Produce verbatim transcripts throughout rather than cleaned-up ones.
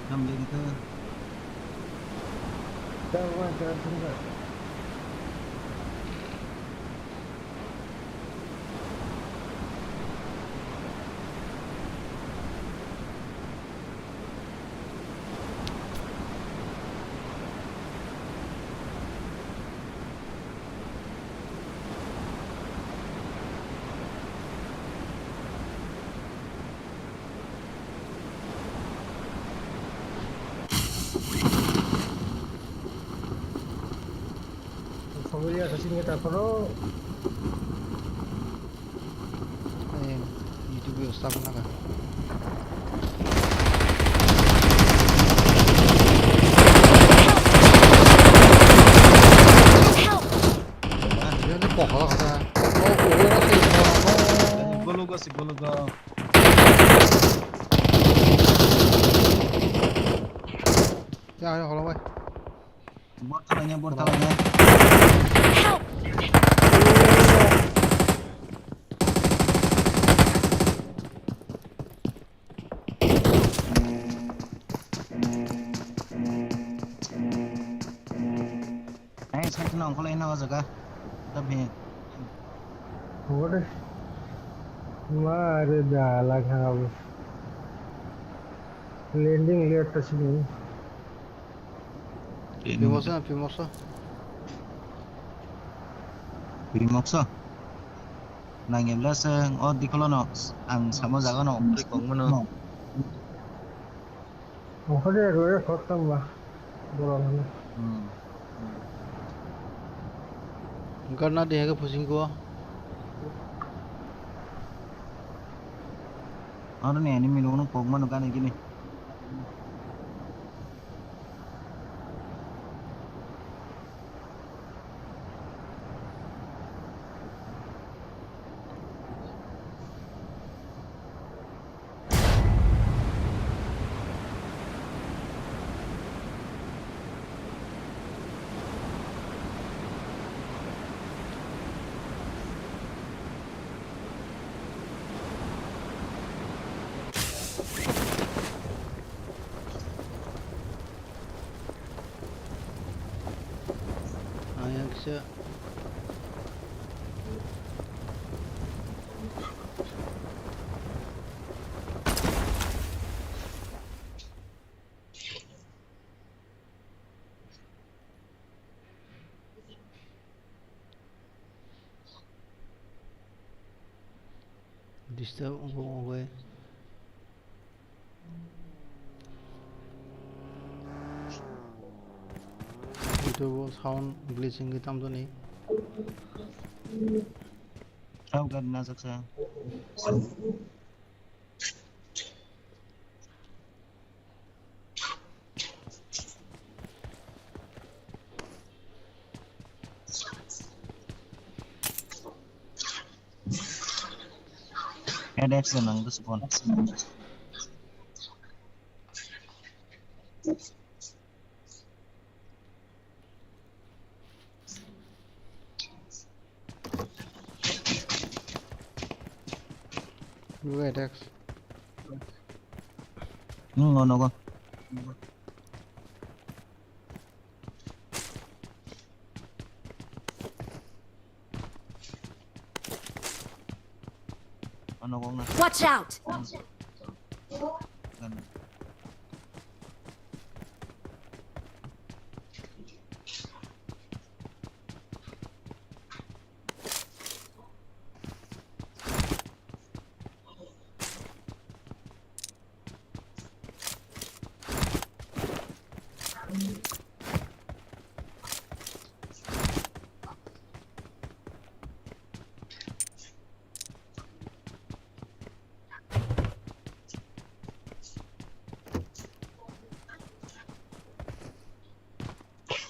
Hamle khe. Familiar sa sini tak perlu. Eh, YouTube yo start na ka. Help! Yan ni pokok ka. Oh, oh, oh, oh, oh. Golo go, si golo go. Ya, ya, kalau bai. Bot thalanya, bot thalanya. Ai, side no ongkholai na o jaga. Tabhi. What? Ma, are da, la khana bo. Landing light ta sini. Pimosa, pimosa. Pimosa. Nang emla se o dikholo no ang samo jaga no. Ori kong mano. Ongkha de roi khok tang ba. Boro hano. Hmm. Garna de hage pusing ko. Ano ne ani milo no kok mano gane gini. Ayaksa. Disturb wngkha wngwi. Youtube o sound glitch wngwi tamjani. Sound card najak sa. Headache se nang bwswk phone. Blue headache. Hmm, ngono go. Ano kong na. Watch out! Gan.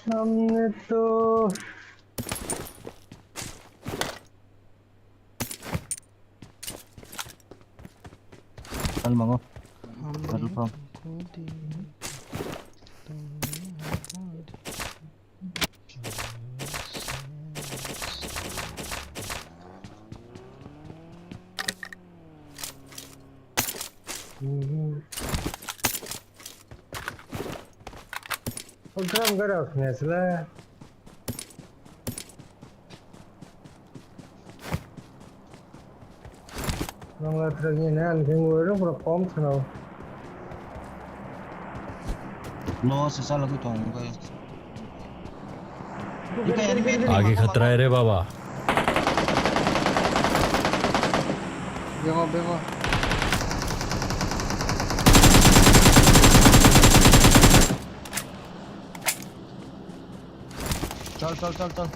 Samne to. Tal mango. Tal pang. Ultra gara khna sila. Nang la trek ni na, ang thengwi rw pura kom khna. Lo se chalagwi tong khe. Ika enemy, enemy, आगे mango, खतरा है mango. रे बाबा। Bengo, bengo. Chal, chal, chal, chal.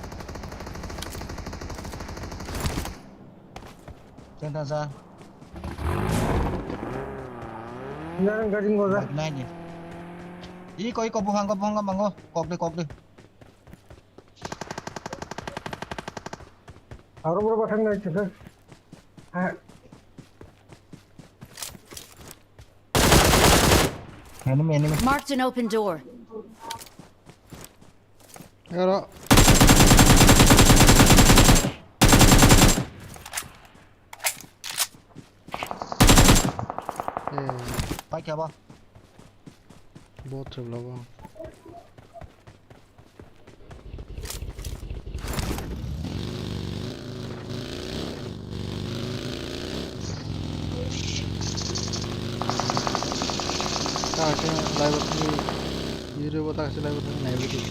Tenta sa. Nang gading goda. Nai ni. Iko, iko, buhang ko, buhang ko, mango. Kok de, kok de. Aro bro, bathang nai chukha. Ha. Enemy, enemy. Marked an open door. Ero. Eh. Pai kya ba? Bot se blogo. Ta ke live ni, video bo ta ke live ni nai video.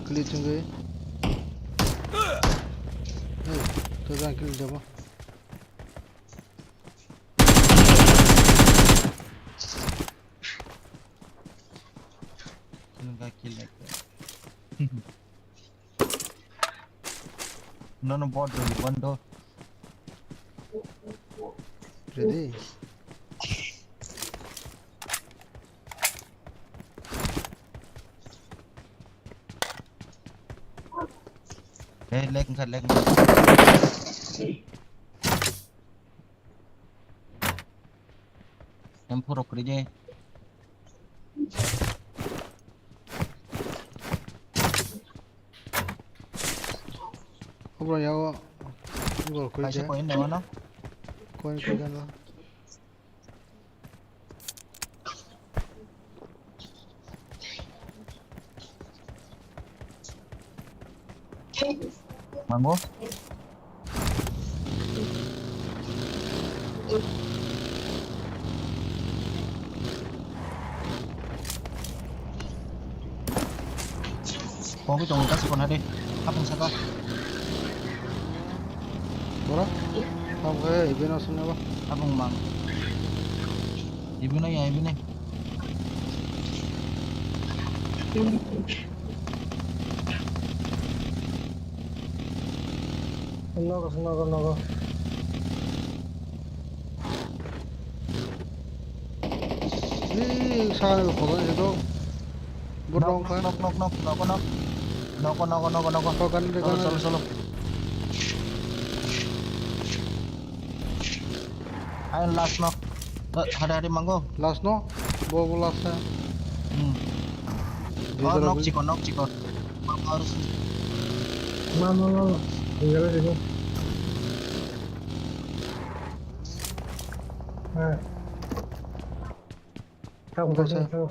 Clip chungwi. Hey, to jang clip jabo. Kill ka kill ekta. No, no, bot do, one do. Ready? Eh, lag wngkha, lag wngkha. M four rok kwrwi de. Obo yago gol kwrwi de. Kaisa coin naima no? Coin kwrwi de no. Mango. Kok tongo kasi kona de. Hapung saka. Bora? Tamo khe ibino aswk nabo? Abong mang. Ibino ya, ibino. Nogo, nogo, nogo. Ih, sana ko kodo itu. Burung kan? Nok, nok, nok, nok, nok, nok. Nok, nok, nok, nok, nok. Kok kan, kan? Solo, solo, solo. Ayo last nok. Eh, hari-hari manggo. Last no? Bo, bo last ya. Hmm. Oh, nok chikon, nok chikon. Ma, ma, ma, ma. Tinggal aja, Bang. Eh. Tao, tao, tao.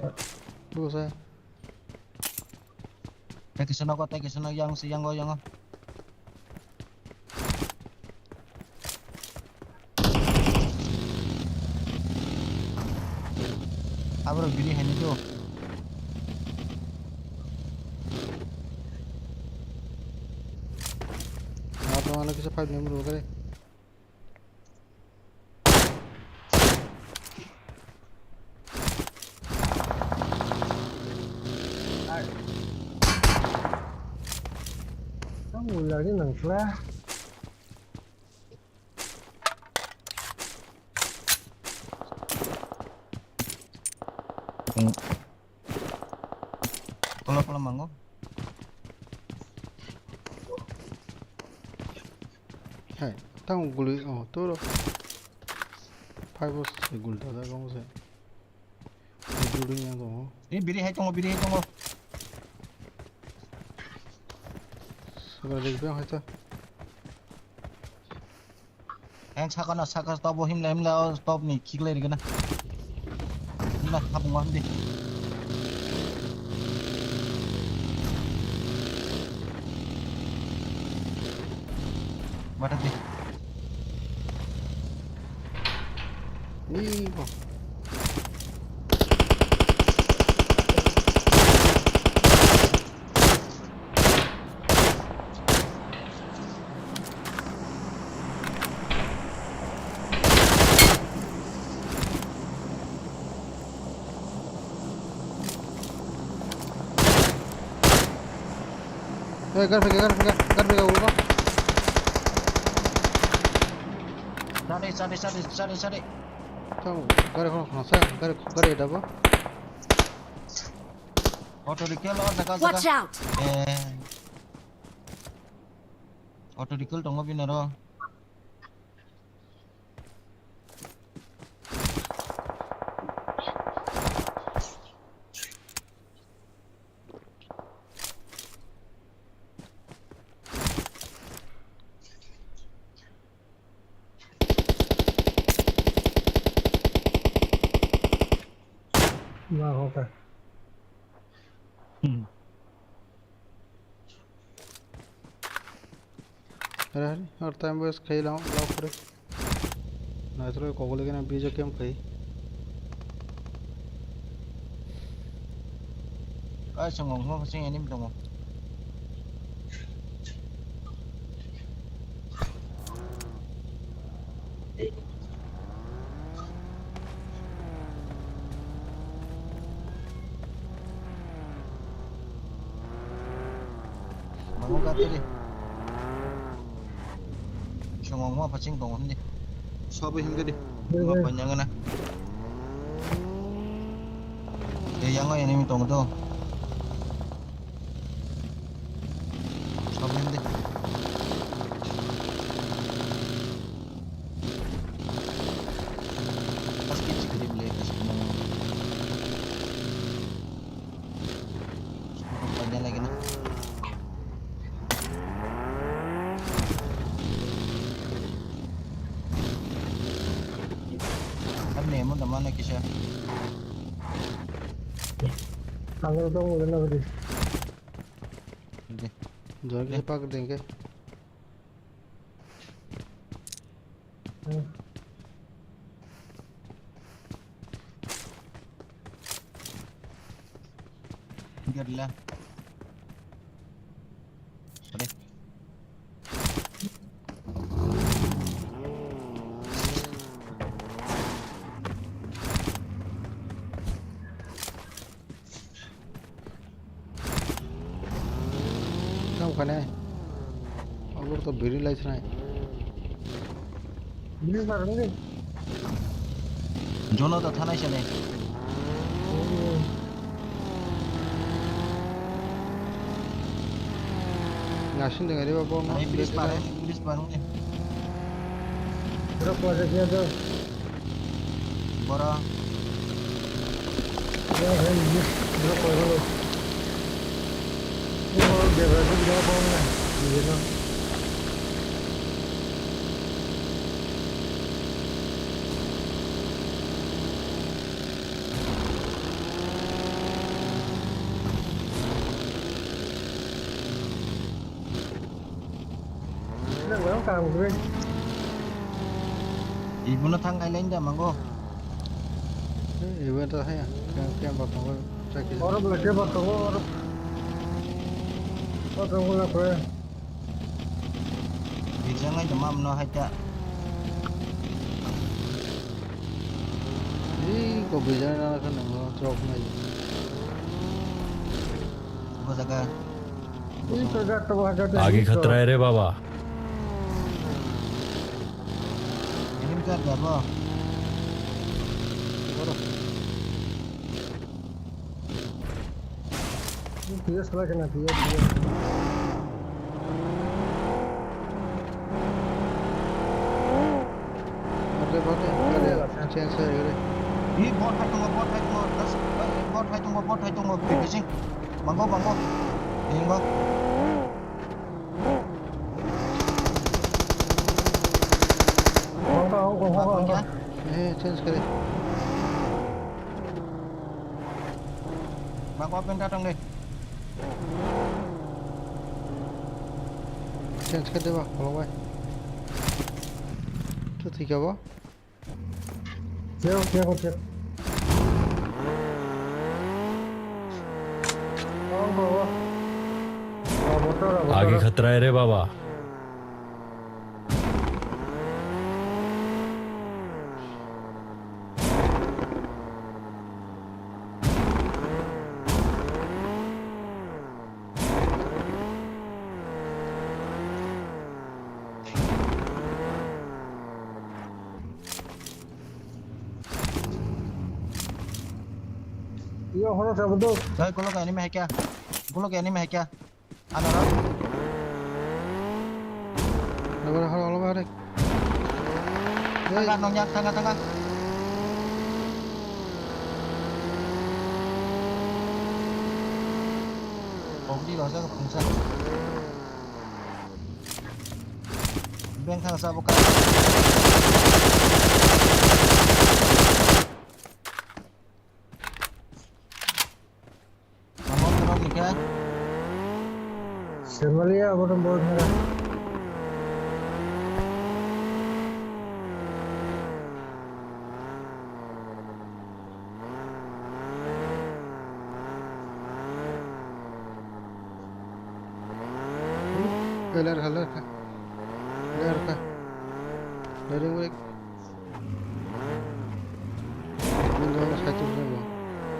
Busa. Tei kisa nogo, tei kisa nogo, yang si, yang o, yang o. Abro biri haini do. Abro ano kisa five member bagare. Ang ulari nang sila. Kola kola mango. Hai, tang gului, oh, toro. Five se gul da da gong se. Gului yang tongo. Eh, biri hai tongo, biri hai tongo. Sabar dek bang hai ta. Ang saka na saka stop bo himla himla o stop ni khiklai rigana. Himla hapung wa himdi. Mata di. Ih, bo. Eh, gari phaikha, gari phaikha, gari phaikha, ulo. Sadi, sadi, sadi, sadi, sadi. Tamo, gari kono khna sa, gari, gari dabo. Auto recall o jaga, jaga. Watch out! Eh. Auto recall tongo bini oro. Na hoka. Hmm. Hari hari, har time waste khai lao, lao kore. Na, itro kokole kena bijo kem khai. Ai, songong mo, sing enemy tongo. Mamo gatiri. Songong ma paching tongo hindi. Sobo hindi di. Ma panyang na. Ya yang enemy tongo to. Sobo hindi. Pas kichik di beli pas. Panya lagi na. Kan nemo da mana kisa. Tanggal dong udah na beri. Oke. Jangan kita pakai dengke. Gerla. Ade. Tamo kane. Abor to biri lai sinai. Biri mar ni. Jono to thanai sene. Nasin dengan dia bawa. Ai, biri pare, biri pare. Bro, kuasa dia tu. Bora. Ya, hai, ini. Bro, kuasa lo. Ini mau dia berarti dia apa, mana? Iya, no. Nang berang kang gue. Ibu na thang kai lain dah, manggo. Eh, ibu entah saya. Kaya, kaya apa, apa, cakil. Orang boleh dia potong, orang. Potong gula kue. Bijang aja mam no haja. Ih, kok bijang na kan nang trok na. Apa jaga? Ih, jaga tu haja. आगे खतरा है रे बाबा। Ini kan apa? Tiga setelah kena tiga, tiga. Bate, bate, bate, change hai gare. Hi, bot hai tongo, bot hai tongo, das, eh, bot hai tongo, bot hai tongo, fishing. Bango, bango. Ini bot. Bango, bango, bango. Eh, change kare. Bak, bak, penta tong de. Change khe de ba, kholo bai. Twi thwikha bo. Thiyok, thiyok, thiyok. Tong ko bo. Roboto, roboto. आगे खतरा है रे बाबा। Yo, hono sa buduk. Dai, golok enemy hai kya? Golok enemy hai kya? Ano ro? Lebar haro, lebar haro. Tangga, nong yang, tangga, tangga. Bogdi lo sa, bangsa. Beng thang sa buka. Mama, tolong ni khe. Semalia, abono bol mera. Ler kha, ler kha. Ler kha. Ler wek. Nung saichung se mo.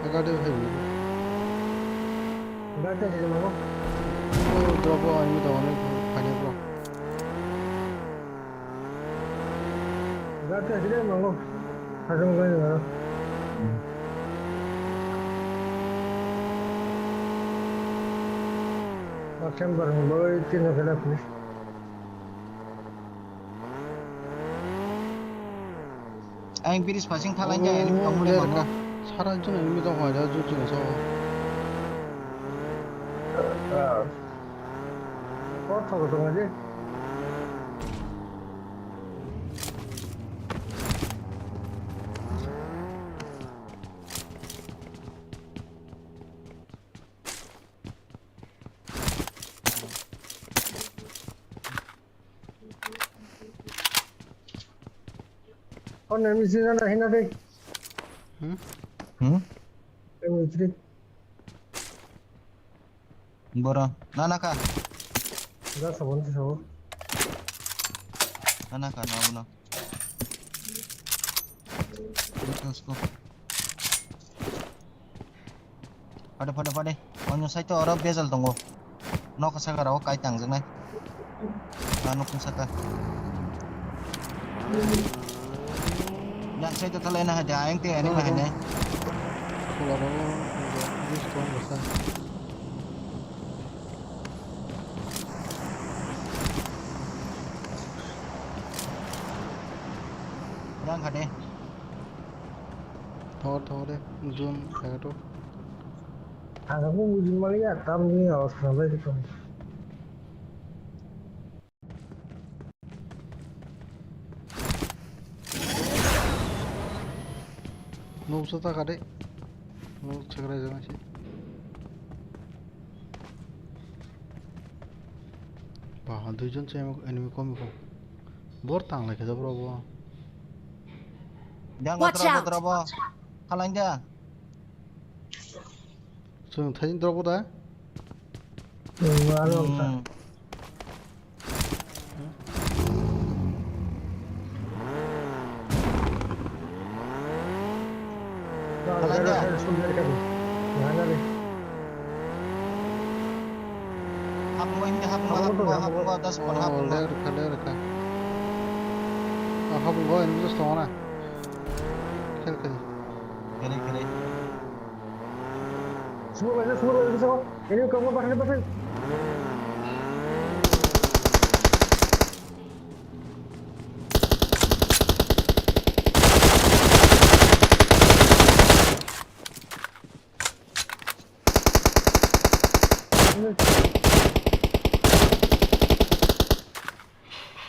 Aga de he. Gata sini mo. Oh, drop ani da ani phane bro. Gata sini mo. Hasung gani mo. Akan barang bagai tin kena please. Ang bridge phasing thalai khe enemy tongmani mano. Sara jun enemy tong hoi da jun jun so. Kor thok tong je. Oh, nang misi na na hina dei. Hmm? Hmm? Nang misi. Bora, nana ka. Da sabon ti sabo. Nana ka, na buna. Let's go. Phade, phade, phade. Onyo side o oro bejal tongo. Nok saka rao kai tangjaknai. Ah, nok saka. Yang side o thalai na hade, ayang te ani na hane. Khula rao, use tong basa. Yang hade. Thor, thor de, zone khato. Ang bo bujimaliya, tamni awasthana bai tong. Nuk sa ta kade. Nuk chakra jana si. Ba, duijon se enemy kom ko. Bor tang lai khe bro bo. Yang Watch out! Drop, drop. Khalang ja. Chwng thai drop da? Hmm, ano ta. Hmm. Khalang ja. Nana de. Hapung ini hapung, hapung, hapung, das pon hapung. Ler kha, ler kha. Ah, hapung ini just tong na. Khel khai. Kere, kere. Semua baca, semua baca, semua. Ini kamu pasang, pasang.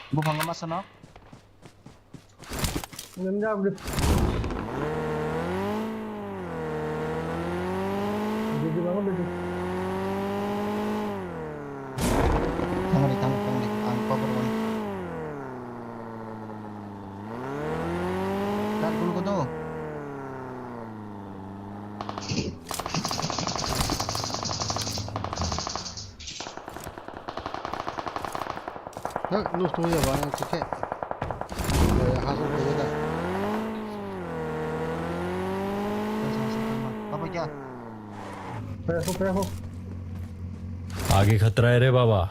Buphang masa no. Nang jak di. Jadi bangun di. Tangri tang tangri ang cover one. Hak, nus tong ya ba, nang chikhe. Ya, ya, hasil ko da. Apa kya? Pera ho, pera ho. आगे खतरा है रे बाबा।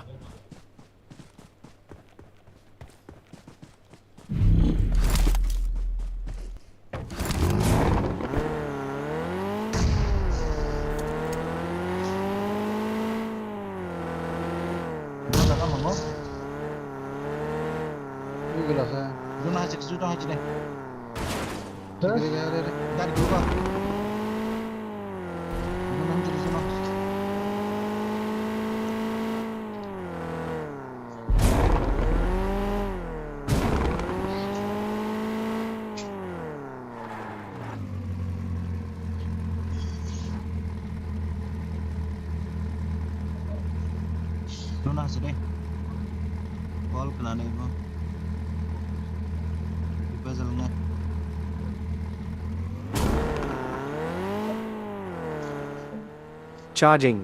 Ui gila sa. Juna hachik, juna hachik deh. Hah? Gari, gari, gari. Gari dulu, Pak. Juna hachik, juna. Nuna sih deh. Call kena nih, Bang. Di bazar nggak? Charging.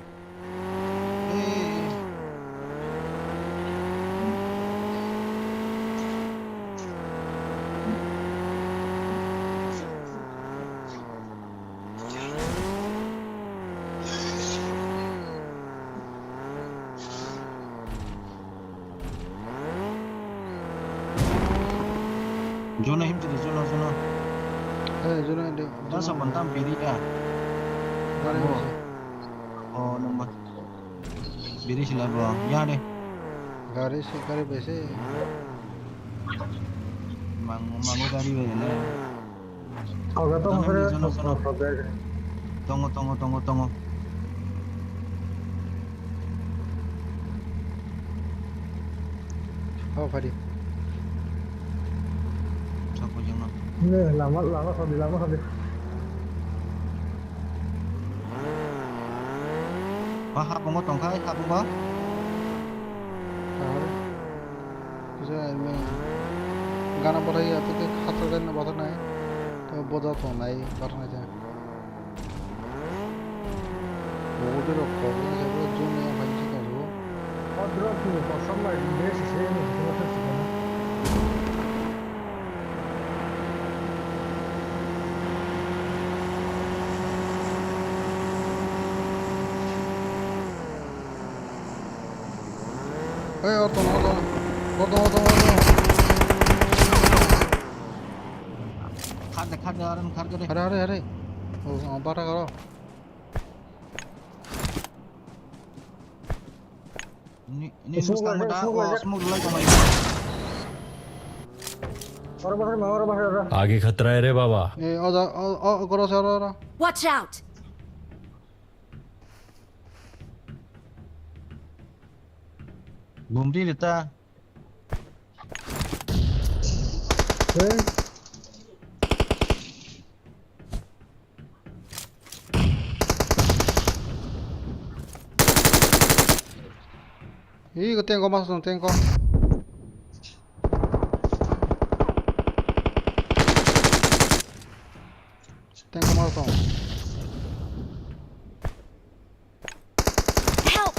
Jono him tiri, jono, jono. Eh, jono ende. Jono. Masa bontam biri ya. Gari. Oh. Masa. Oh, nomor. Biri sila bo. Ya deh. Gari si, gari besi. Mang, mango gari be ne. Kok tongo, tongo, tongo, tongo. Oh, padi. Sokojongno. Ne, lama, lama kodi, lama kodi. Ba, habongo tongkha, habongo. Kisa ini gana bothai ya, tike khato gana bothai nai. To bodo tongnai, bothai nai. Bodo rok khogwi se bo jone yang phai se tongo. O drop ni kosom bai, dress se ni se. Hey, orto, orto. Orto, orto, orto. Khar de, khar de, aram khar de. Hare, hare, hare. Oh, oh, bata karo. Ni, ni smoke buskang lagi, mata, smoke oh, lagi. Smoke lagi, kau lagi. Ora bahar ma, ora bahar, ora. आगे खतरा है रे बाबा। Eh, oja, o, o, koro sa, ora, ora. Watch out! Bumdi neta. Hey. Ih, ko tengko mas tong tengko. Tengko mas tong. Help!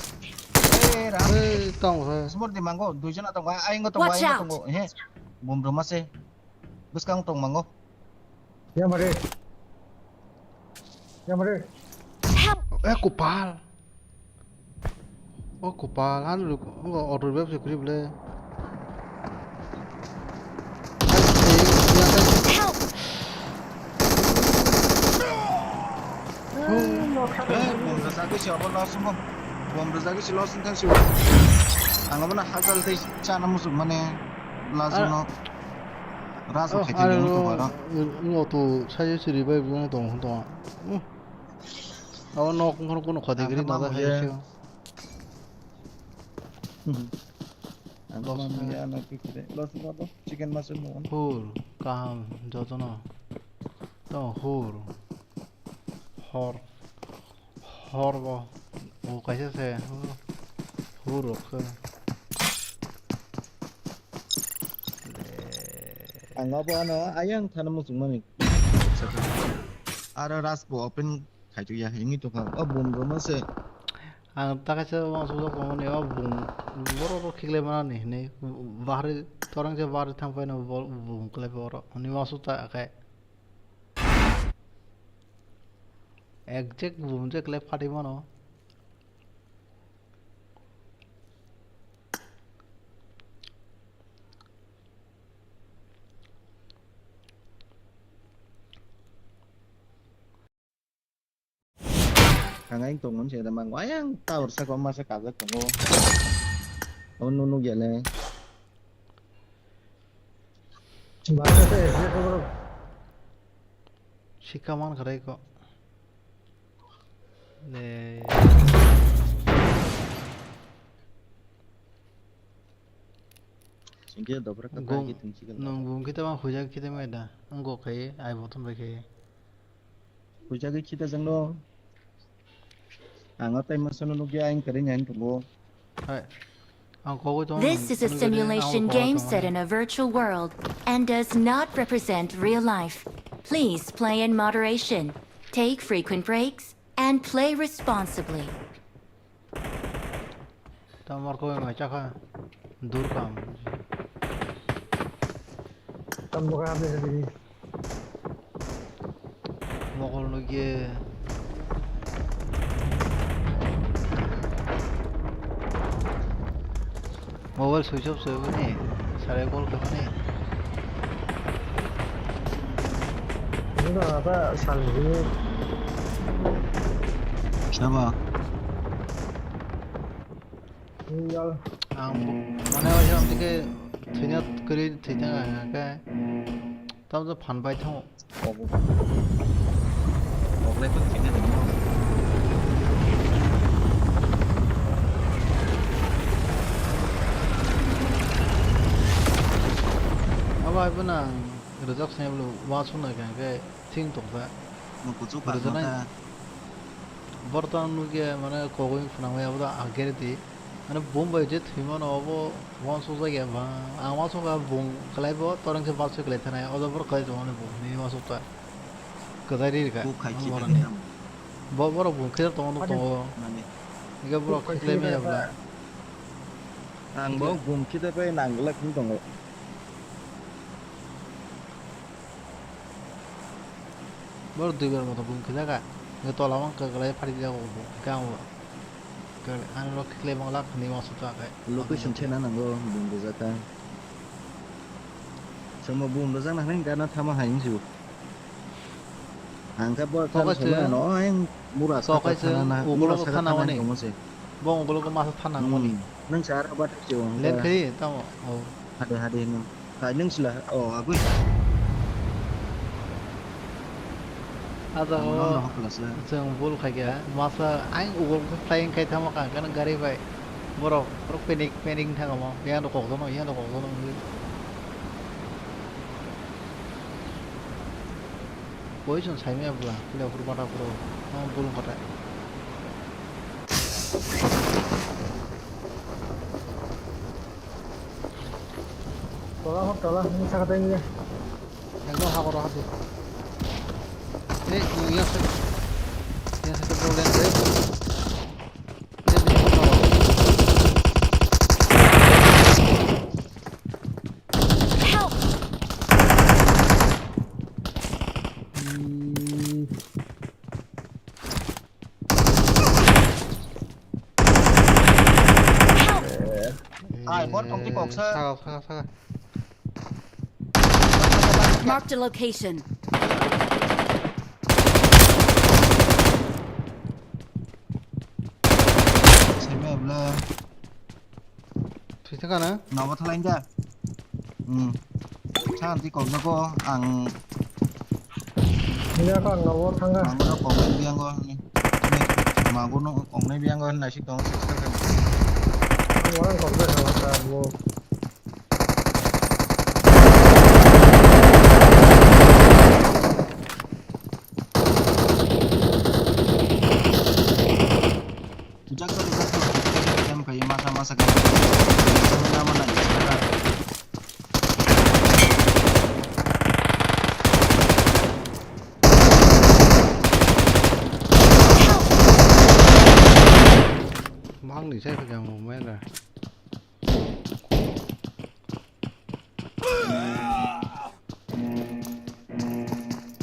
Eh, Ram. Eh, tong, eh. Smart di mango, dui jona tongo, ayang tongo, ayang tongo. Watch out! He, bom roma se. Buskang tong mango. Ya mare. Ya mare. Help! Eh, kupal. Oh, kupal, han lu, oh, auto revive se krip le. Help! Eh, bom rwjagwi se obo loss wngkha. Bom rwjagwi se loss wngkha se. Ang obono hajal tei chana muchung mane last no. Ras khaitwi tongo to bara. Auto sai se revive wngwi tongo to. Abo nok wngkha kuno khati gri no da hai se. Loss wngkha. Loss wngkha to. Chicken master mo. Hur kaham jotono. To hur. Hor. Hor bo. O kaisa se. Hur rok se. Ang abo ano ayang thana muchung mani. Aro ras bo open khaitu ya hingi to kha. O bom roma se. Ang ta kaisa uansukjak tongmani, o bung borok rok khiklai manani hinwi, bahari torang je bahari thang paino bo bung kwlai borok hinwi uansuk ta khe. Exact bung je kwlai phatwi mano. Ang ayang tongmani se da mang ayang tower saka masa kajak tongo. Omo nunu gele. Bahasa se S G ko bro. Sika man kharai ko. Le. Singke dobra kata Gong, ki tungsi kan. Nung bung kita ma hujak kita ma da. Ang go kai ai bothom bai kai. Hujagwi khita jangno. Ang o tai masa no nugya ang kari nyan tongo. Hai. Ang kogwi tongo. This is a simulation game set in a virtual world and does not represent real life. Please play in moderation, take frequent breaks, and play responsibly. Tamar koi mai chakha. Dur kam. Tam buka habis habis. Mokol nugye. Mobile switch off se bini. Sare call khamani. Ini apa sal ini? Siapa? Tinggal. Ang mane waisa amtike thwina kwrwi thwina ang khe tamjak phan pai thango. Obo. Obolai kok thwina tongmo. Abo hai phano ang rwjak swnai bwlwi uansuk nai kha hwnkhe thing tongkha. Rwjaknai. Borok tang nugya mane kogwi phwnangmaya abo da ang gere di. Mane bumbai je thwimano obo uansukjak ya ba. Ang uansukha bung kwlaibo toreng khe balsoi kwlai thanai. Odo borok kwlai tongmani bung hinwi uansukha. Kwchai ri rikha. Bo borok bung khe tongo nuk tongo. Hingke borok khe kwlai maya bwla. Ang bo bung khe pai nang glak wng tongo. Boro dui bar moto bung khijaga. Nge tola mang kaglai phari jago bo. Kamo. Kaglai ano rok khiklai mang lak ni wasu ta kai. Location chena nango bung bujaka. Chwngbo bung rwjak na hwnwi gana thama hai wngsi bo. Ang khe bo kha sona no ang mura saka thana na mura saka thana wngkha mo se. Bo ungkulugo masa thana wngmani. Nwng sa aro bathai se wng. Len khe tamo. Oh. Hade hade nwng. Hai nwng sila. Oh, agui. Aja o. Nwng no hakla sila. Chwng bul khai kha. Masa ang ungkulugo flying khai thamo kha, kan gari bai. Borok, borok panic, panic thang mo. Yang rok kok dono, yang rok kok dono. Position saimaya bwla, pila phuru bata phuru, tamo bul wngkha tai. Tola hor tola, nini saka tai nini. Ekdom ha koro hati. Ei, yang se, yang se problem deh. Help! Help! Ai, bot tongti kok sa. Saka, saka, saka. Marked a location. Sebe bla. Thwi thaka na? Nobo thalai da. Hmm. Santi kok jago ang. Ini apa nobo thangga? Ang no kok biang go ni. Mago no kok nai biang go nai sik tong sik thaka. Orang kok jago ta bo. Jaka jaka jam kai masa masa kai. Nama na. Ang ni sai phai kha mo mela.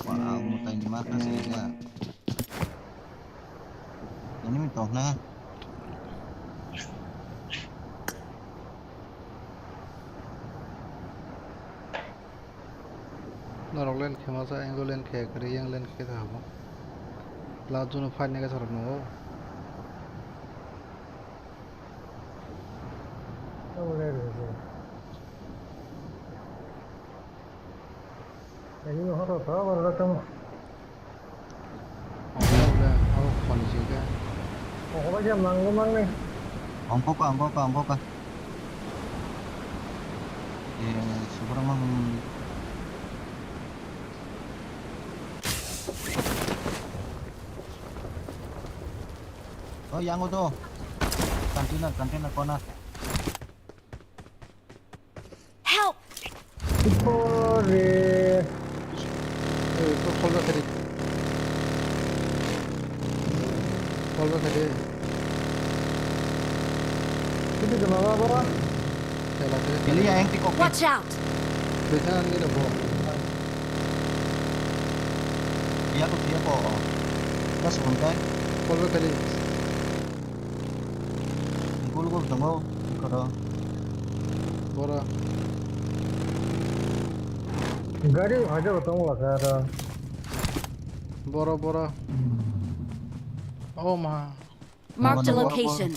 Wala, mo tai ni ma kha se ya. Ini mi tok na. Norok lane khe masa, angle lane khe kwrwi, yang lane khe ta habo. La juno fight nega sarok nungo. Tamo le re se. Ani no hoto to, wala tamo. Oke, oke, aku kondisi ke. Oke, baca mangga mangne. Ongkok ka, ongkok ka, ongkok ka. Eh, seberang mang. Oh, yang itu. Container, container corner. Help! Ore. Eh, itu folder tadi. Folder tadi. Itu kenapa, Bang? Salah, salah. Kali ya yang tikok. Watch out! Biasa ni dah, Bro. Iya, aku dia kok. Pas sebentar. Folder tadi. Gol gol tongo, ikoro. Bora. Gari haja ba tongo la kara. Bora, bora. Oh ma. Marked a location.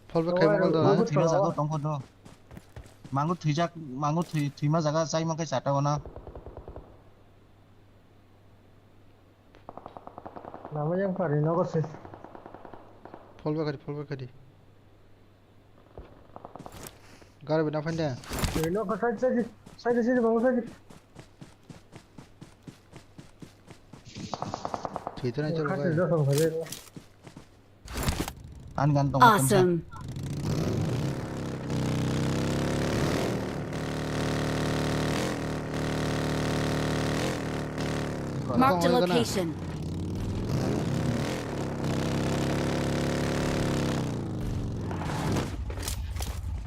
Folbe khai mangol da. Mangu thwima jaga tongkho do. Mangu thwijak, mangu thwi, thwima jaga chai mankhe chata wana. Lama yang pari nogo se. Folbe khadi, folbe khadi. Gari bina phande. Ei, no, side, side, side, side, bango side. Thwi thana chalo khasi bai. Jasam khale. An gan tong. Awesome. Marked a location.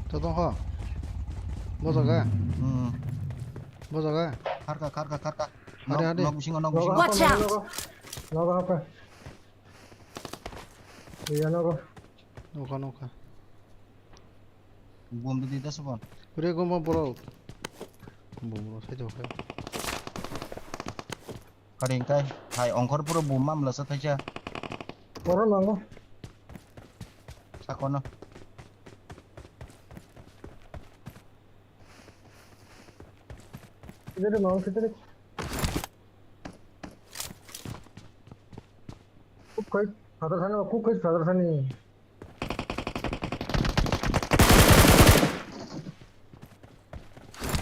To tong kho. Bo jaga? Hmm. Bo jaga? Kharka, kharka, kharka. Hade, hade. Nok, nok bisingo, nok bisingo. Watch out! Nogo hapa. Iya, nogo. Nokha, nokha. Bom didi das bon. Hure gomba borok. Bom borok sai tokha. Karing kai, hai ongkhor puro bum mamla sa thaisa. Oro nango. Sakono. Kidere nango, kidere. Kuk kai, sadar sani, kuk kai, sadar sani.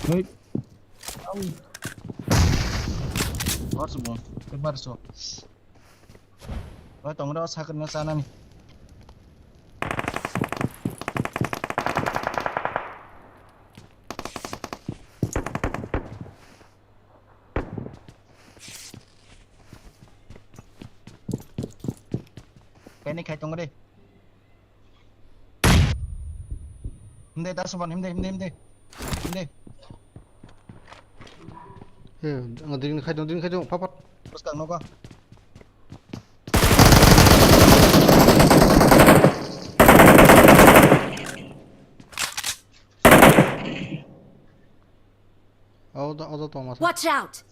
Hei. Am. Bar subo, te bar so. Oi, tongra sakna chanani. Kaini khai tongo de. Himde, da suban, himde, himde, himde. Himde. Eh, ang dring khai dong, dring khai dong, papat. Bwskang nogo. Auto, auto tongma sa. Watch out!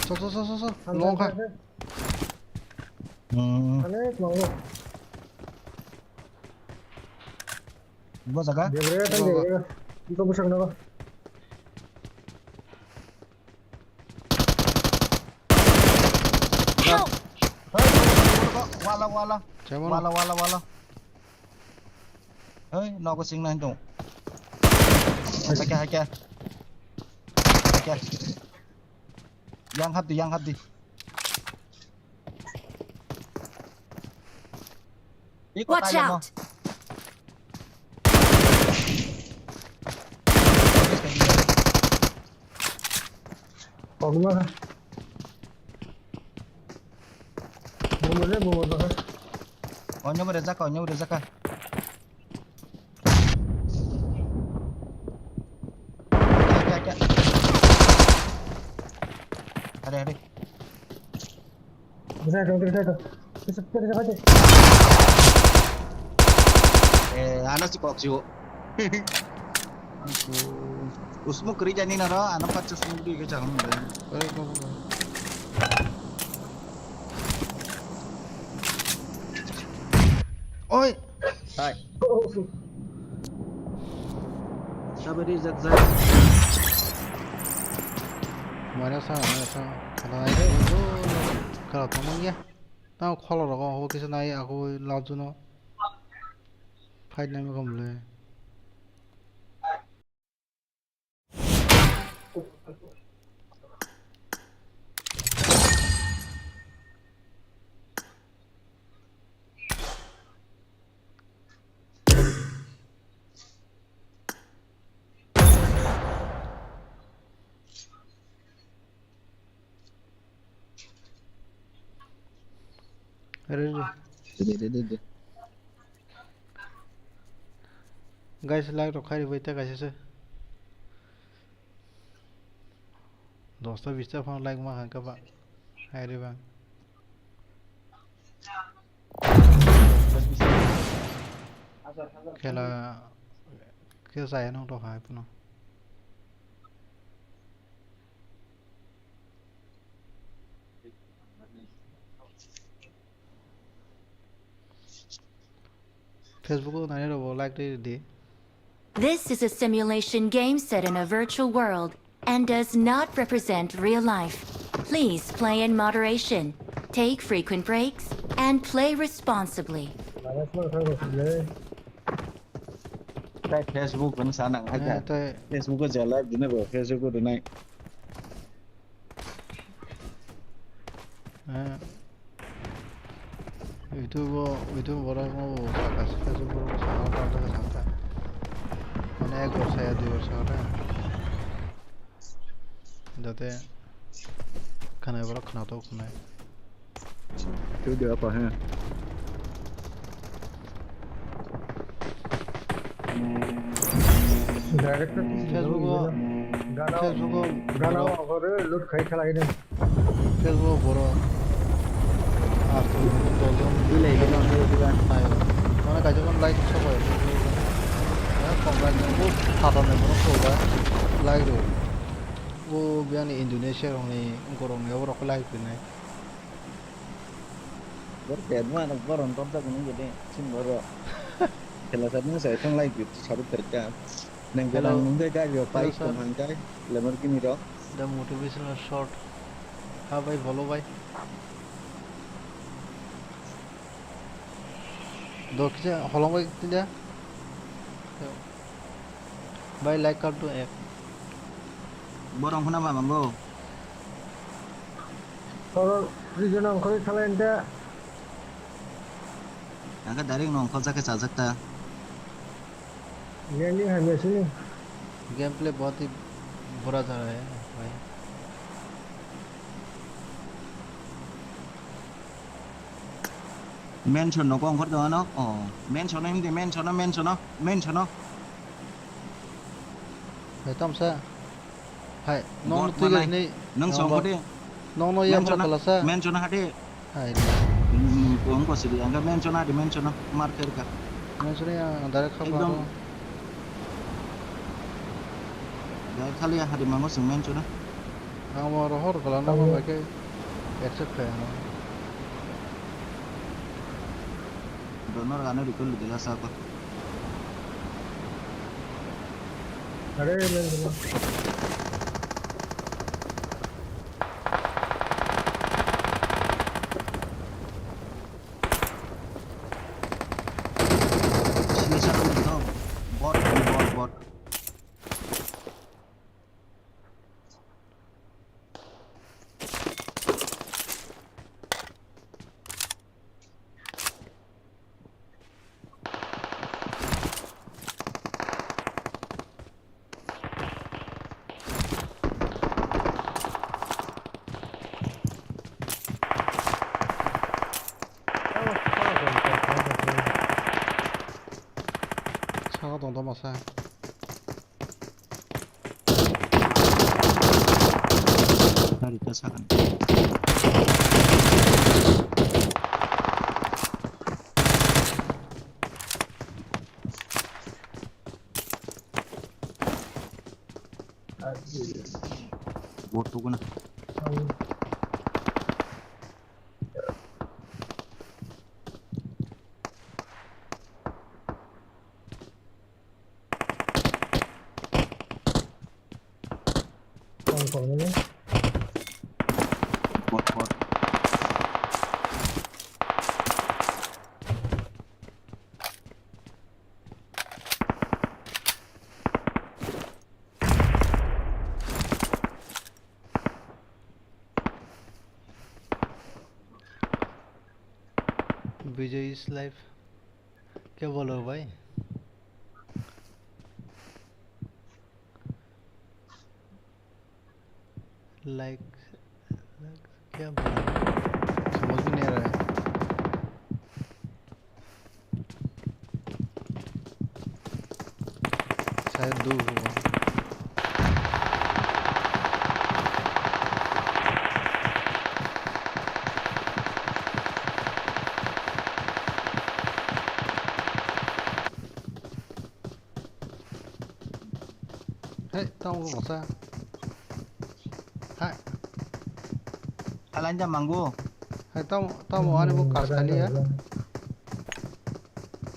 So, so, so, so, so. Long kha. Hmm. Ane, long. Bo jaga? Debre, tan debre. Iko busak na ba? Help! Wala, wala. Wala, wala, wala. Hei, nogo sing nang dong. Hakya, hakya. Hakya. Yang hap di, yang hap di. Watch out! Bumar. Bumar, bumar, bumar. Onyo mo rejak, onyo mo rejak. Kya, kya, kya? Are, are. Bisa, bisa, bisa, bisa. Bisa, bisa, bisa, bisa. Eh, ano si kok siu. Usmu kri jani naro, ano pacha smoke di ke chang de. Oi, go, go, go. Oi. Hai. Sabari jak jak. Mana sa, mana sa. Kala ai, kala tongmang ya. Tao kholo rogo ho kisa nai, ako lajuno. Fight nai mo kamle. Re, re. Re, re, re, re. Guys, like rok khai ribai ta kaisa se. Dosta bista phano like ma kha khe ba. Hai re bang. Khela khe saya nung to hai phano. Facebook o nai rok bo like twi di. This is a simulation game set in a virtual world and does not represent real life. Please play in moderation, take frequent breaks, and play responsibly. Tai Facebook kan sana aja. Eh, tai Facebook o jala dine bo Facebook o nai. Eh, YouTube o, YouTube borok no bo saka saka se borok saka saka saka. Mane ek bor saya dui bor saka ta. Jate khanai borok khna to khunai. Tu dia apa he? Direct Facebook o, Gana, Facebook o, Gana borok, o, ore, loot khai khalai ni. Facebook o borok. Asto doljon. Bilai, bilai, bilai. Ayo. Mana kaisa kon like sobai. Ya, congrats. Bu satan ni borok sobai. Like ro. Bu biani Indonesia rong ni, gorong ni borok like rinai. Bor bad man, bor on top jago nung gede, sim boro. Khela sa nung sai thang lai git saru terka. Nang hello. Nung de gari o pai. Hello, sir. Tong hang kai, Lamborghini ro. The motivational shot. Ha bhai, bolo bhai. Do kisa holong bhai tinda. Bhai, like kar do ek. Borong khuna ba mango. Toro region ongkhorwi khalai ante. Angkhe direct no ongkhorjak khe chajak ta. Game ni hamya sini. Gameplay bahut hi bura ja raha hai bhai. Mention no kong khor dono. Oh, mention no hindi, mention no, mention no, mention no. Hai tamsa. Hai, nong bot twi manai. Ni. Nong song khodi. Nong no yang mention no, kala sa. Mention no hadi. Hai. Hmm, kong ko sidi. Angka mention no hadi, mention no. Mar kher ka. Mention no yang direct khap. Ekdom. Direct khali hadi mango sing mention no. Ang bo rohor kala no. Amo. Bai khe accept khe ano. Donor ano recall dila sa ko. Are men dila. Sini sa ko. Bot, bot, bot. Sa. Gari ta sakani. Bot tukuna. Bot, bot. Vijay is live. Kya bolo bhai? Like, like, kya bolo? Samajh mein nahi aa raha hai. Shayad do hoga. Hey, tamo ko sa. Hai. Alain jam manggo. Hai, tamo, tamo ani bo kas kali ya.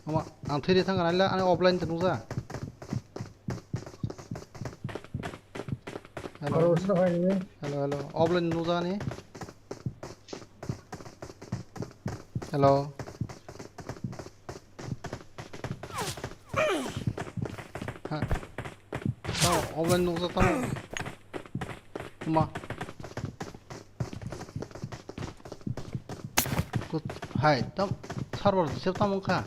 Ama, ang thiri thang kanai la, ani offline te nungja. Hello. Hello, hello. Offline nungja ni. Hello. Ha. Tamo, offline nungja tamo. Ma. Kut-, hai, tam, server disable tamo wngkha.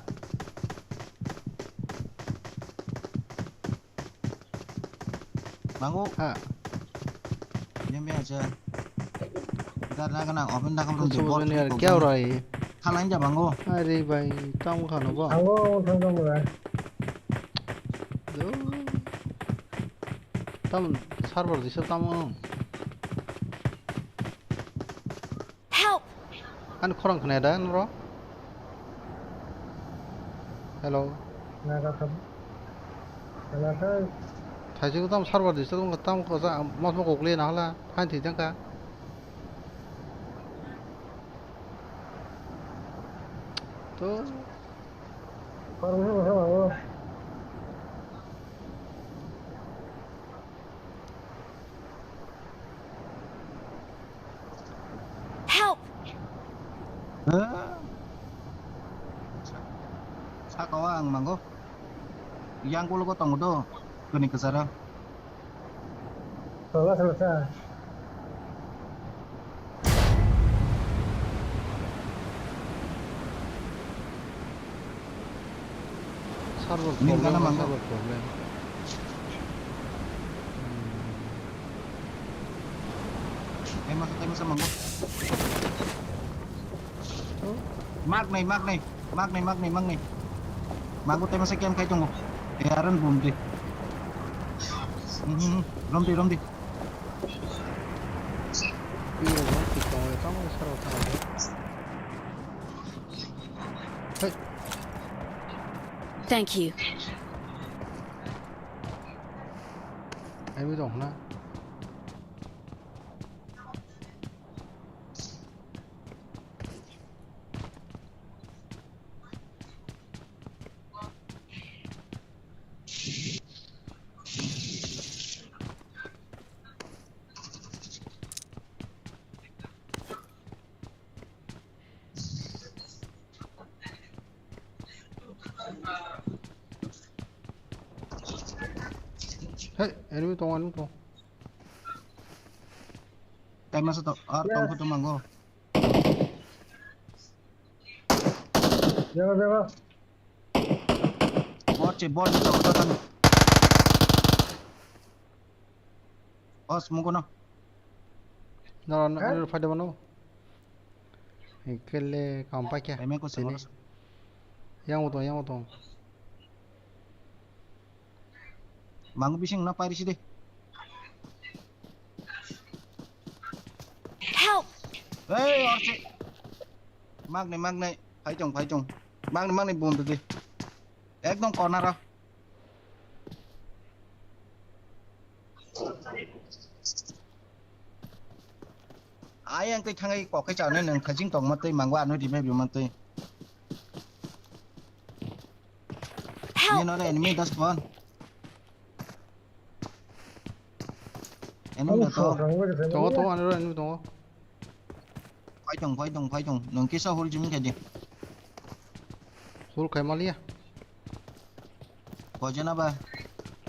Mango. Ha. Yang biasa. Dar na kana open da kamro de bot. Kya ho raha hai? Khalang ja mango. Are bhai, tamo wngkha no bo. Mango, thang thang bhai. Do. Tam server disable tamo. Help! Ani khorang khna da noro. Hello. Naka kha. Naka kha. Thaising tam server disable wngkha tam ko ja mas ma kokle na hala phan thwi jang kha. To. Khorang khna kha. Help! Saka o ang mango. Yang kulo ko tongo do. Kuni kesara. Sala sala sa. Server problem, server problem. Ai masa, ai masa mango. Mak nai, mak nai, mak nai, mak nai, mak nai. Mango tai masa kiam khai tongo. E aran bom de. Hmm, hmm, hmm. Rom di, rom di. Thank you. Ai mi dong na. Hey, enemy tongo, enemy tongo. Tai masa to, ar tong photo mango. Jaga, jaga. Bot che, bot che, bot che. Os, mugo no. No, no, no, fight mano. Ikele kampa kya? Eme ko sini. Yang utong, yang utong. Mangu bising na pairi sidi. Help! Hey, orsi. Magnai, magnai. Phai tong, phai tong. Magnai, magnai bum tadi. Ekdom corner o. Ayang tei thangai kok khe chana nang khajing tong ma tei mangu ano di mai bi ma tei. Help! Ni no enemy das bon. Enemy da to. Tongo, tongo, ano enemy tongo. Phai tong, phai tong, phai tong. Nang kisa hol jim kadi. Hol khai maliya. Kojana ba.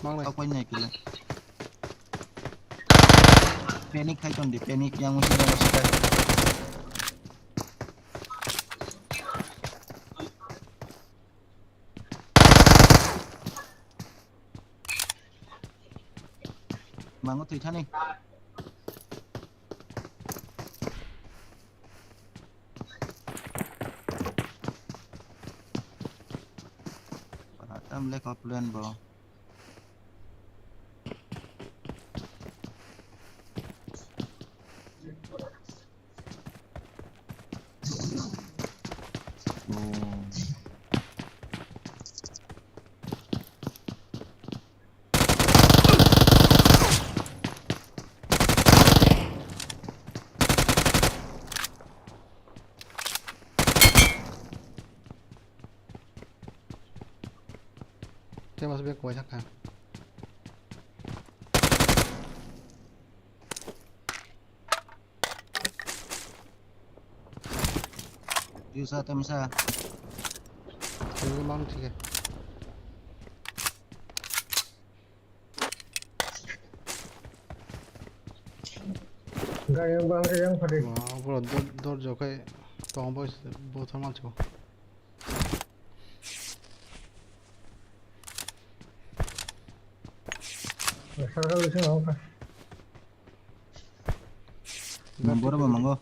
Mang lai. Koi nai kile. Panic khai tong di, panic yang mesti dalam sekai. Mango thwi thani. Tam le ko plan bo. Tei mas bek koi sakha. Tisa temsa. Tei mang thike. Gari yang bang yang padi. Wah, bro, dor dor jokai tong boys, bo tharmal chiko. Sarkar bisa apa? Nomor apa manggo?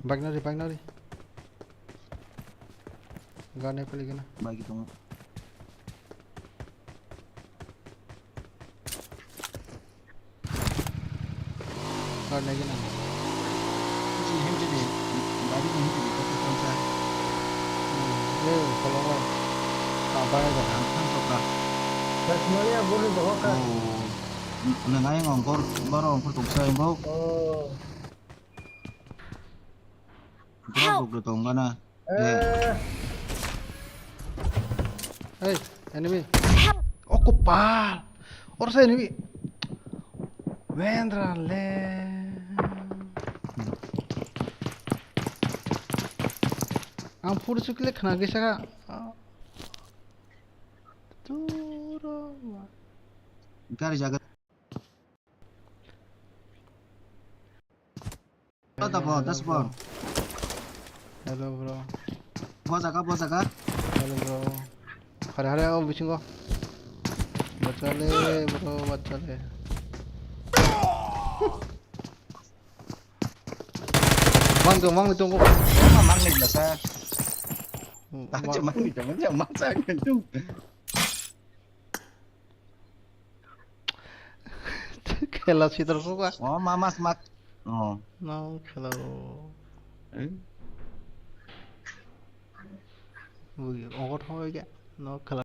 Bike nari, bike nari. Gane pali gana. Bike tongo. Kar lagi na. Kusi hem jadi, bari ni hem jadi, kata tangsa. Hmm, ye, kalau kau, tak bayar dah. Ang kan soka. Dah semuanya boleh bawa kan? Oh, n-, nengai ngongkor, baru ngongkor tungsa yang bau. Oh. Drop rok de tong gana. Eh. Hey, enemy. Help! Oh, kopal. Oro sa enemy. Wendra le. Ang pura sukle khna gisa ka. Turo. Gari jaga. Kota bo, das bo. Hello, bro. Bo jaga, bo jaga. Hello, bro. Hare, hare, o bisingo. Bachale, bro, bachale. Mang dong, mang dong. Mang ni jasa. Hmm, tak cuma ni dong, dia maksa gitu. Khela sitwrwkgo ba. O ma mas mak. O. No khela o. Eh? Bui ogot hoi ge. No khela.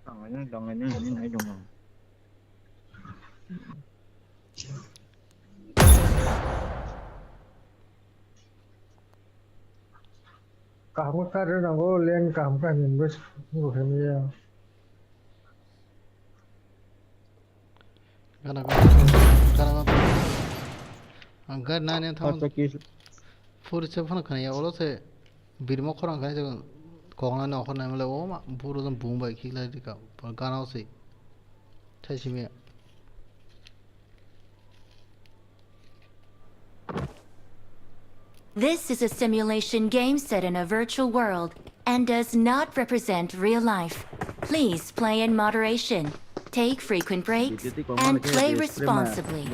Tanglaina, tanglaina, hinwi nai tongmani. Kaham khe kari nango, lane kaham khe hinwi bo se hinwi ya. Gana, gana, gana, gana. Ang gari nani thang. Acha kis. Phuri se phano khna ya, olo se birmo khorang khna se kokna ni okhor nai mole o ma buro jong bung bai khikla rika. Gana o se. Thai simi. This is a simulation game set in a virtual world and does not represent real life. Please play in moderation, take frequent breaks, and play responsibly.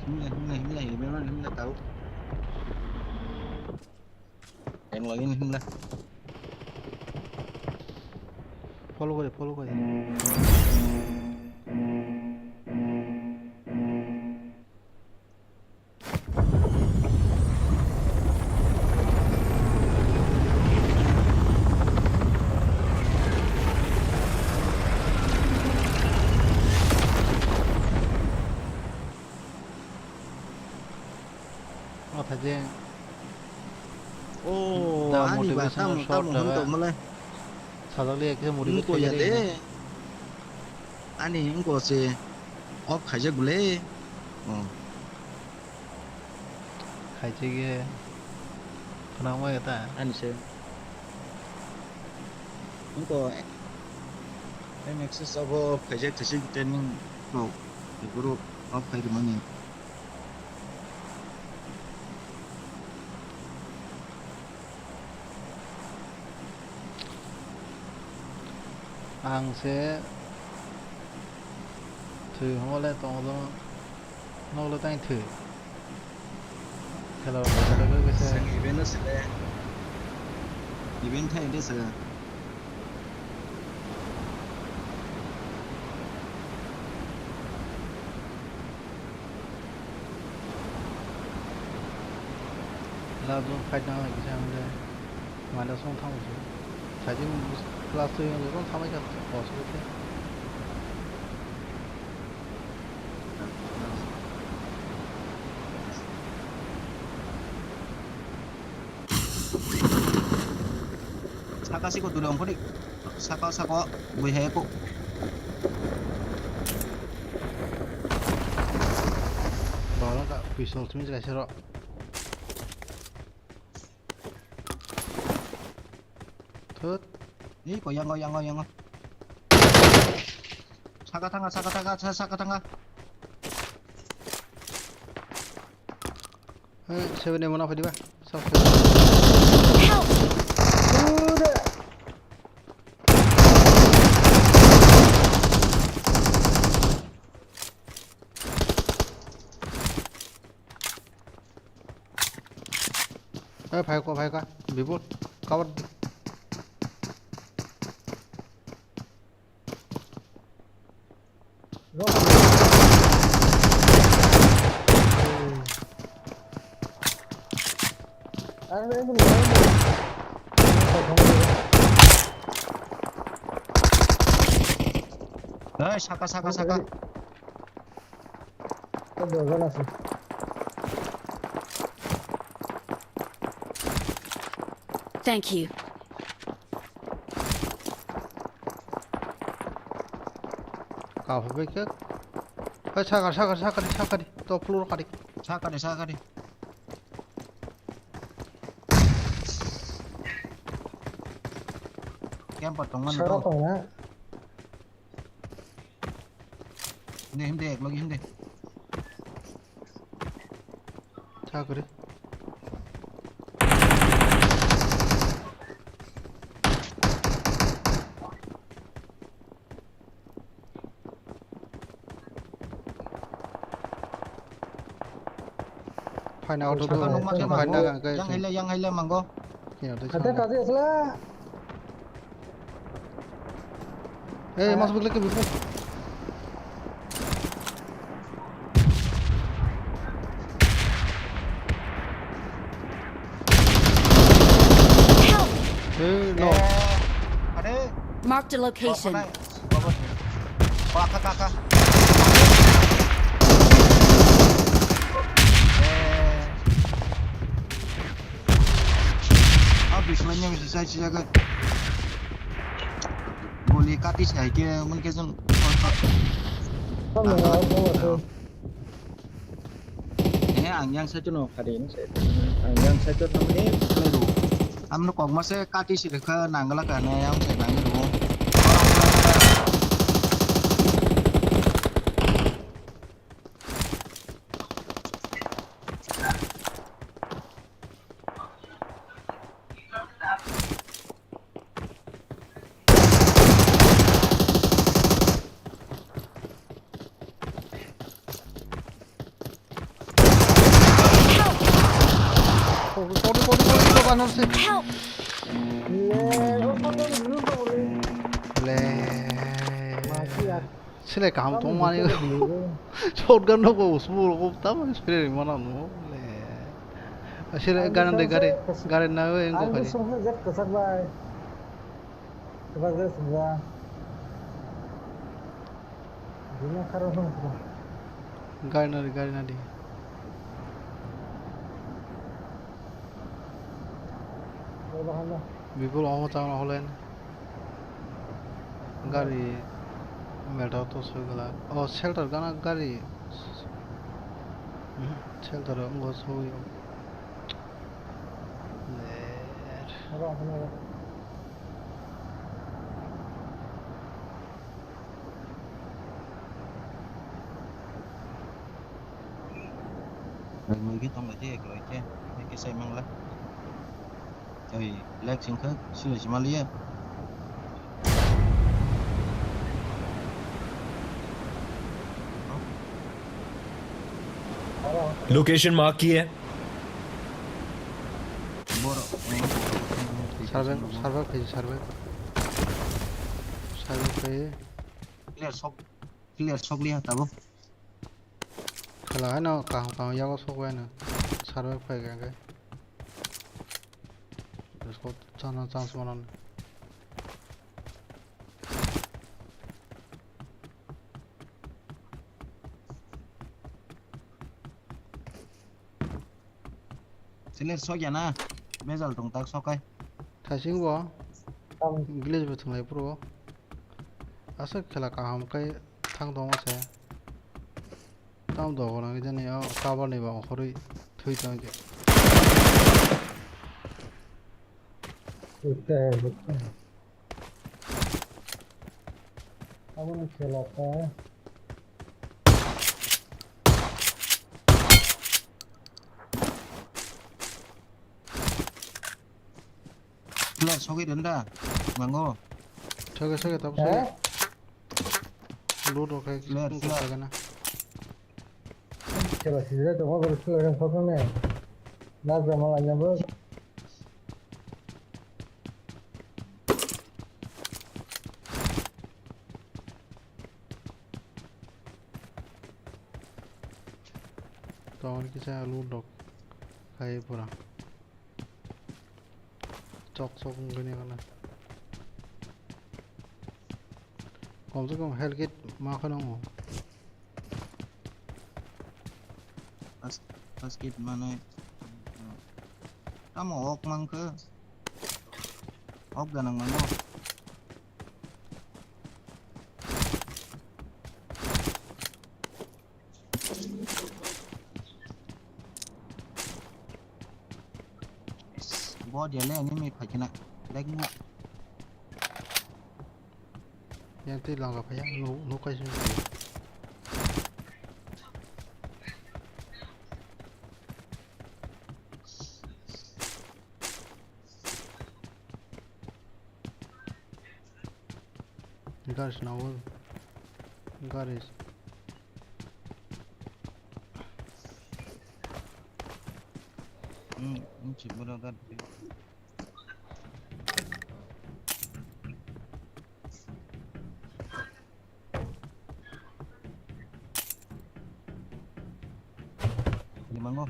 Himla, himla, himla, himla, himla, tau. Em lagi ni himla. Follow kore, follow kore. O thaje. Oh, ani ba motivational tamo, short tamo hwn tongmalai. Sajak liya kisa motivate khaijak de. Ani wngkha se off khaijak bwle. Oh. Khaijak ye. Khwnangma ya ta? Ani se. Wngkha M X S abo khaijak khaijak training rok. Guru off khai rwmani. Ang se thwi hwnba le tongo, nok le tang thwi. Hello, hello, hello, hello. Event no sele. Event thai de sele. Last zone fight nang lai kisa ang le. Minus one thang usu. Sajin plus two yang zone thamai ka boss ko te. Saka siko dulong kori. Saka sako bui hai ko. Bawang ka pistol simi jai sero. Thut. Ni ko yango, yango, yango. Saka thanga, saka thanga, sa-, saka thanga. Eh, seven M na phadi ba. Sa-, seven. Help! Ude. Eh, phai ko, phai ka. Bipul, cover di. Eh, saka, saka, saka. Thank you. Kau phai khe. Hai, sakar, sakar, sakar, sakar. Top floor kari. Sakar, sakar. Camper tongmani to. Hindi, hindi, ek logi hindi. Chakri. Phaina auto. Saka nukma khe phaina mango. Yang haile, yang haile mango. Kaya de. Kate, kate, asla. Eh, mas bukle ke bukle. Help! Eh, no. Eh, are. Marked a location. Baba, baba. Baba, kaka, kaka. Eh. Ah, bislainya bisa saya siaga. Goli kati sai ke, mungkin Tamo ya, tamo ya. Eh, ang yang side no kari ni se. Ang yang side no ni play ro. Amno kok ma se kati si ka nangla ka ne yang se nang ro. Body, body, body, body, body, body. Help! Le. Sele kaham tongmani. Shotgun rok bo usbu rok bo tamo spray rimana no le. Sele gari de gari, gari na engko khali. Gari na di, gari na di. Bipul omo tang holen. Gari meta to soi gala. Oh, shelter gana gari. Mhm, shelter ngo soi. Ler. Mui khe tong lai khe, kwlai khe, khe sai mang la. Oi, lag sing khe, sila si maliya. Location mark kiya hai. Bor. Survive, survive khaidi, survive. Survive khaidi. Clear sok, clear sok liya tabo. Khala haino kaham kaham yago sok bai no. Survive khai khe. Squad chana chance manan. Clear sok ya na. Bejal tong tak sok kai. Thaising bo. Tam. Glitch bo thwnglai pro. Aswk khela kaham kai thang tongo se. Tam dogo nang jani o cover ni ba okhorwi thui tong khe. Ute, ute. Aboni khela ta. Clear sogwi den da, mango. Soge, soge, tamo soge. Loot rok khai, clear, clear. Soge na. Kela sijai tongo, boro clear rok sokna ne. Nas da mala nyabo. Tong kisa loot rok khai pura. Chok chok wngkhe nini gana. Kom se kom health kit ma kheno wngo. First, first kit manwi. Tamo ok mankhe. Ok ganang mango. Bo dia le enemy phai khe na. Lek mo. Yang twi langa phai ya, nuk, nuk kaisa. Gari swnamwi. Gari. Hmm, hmm, chibura gari. Limango.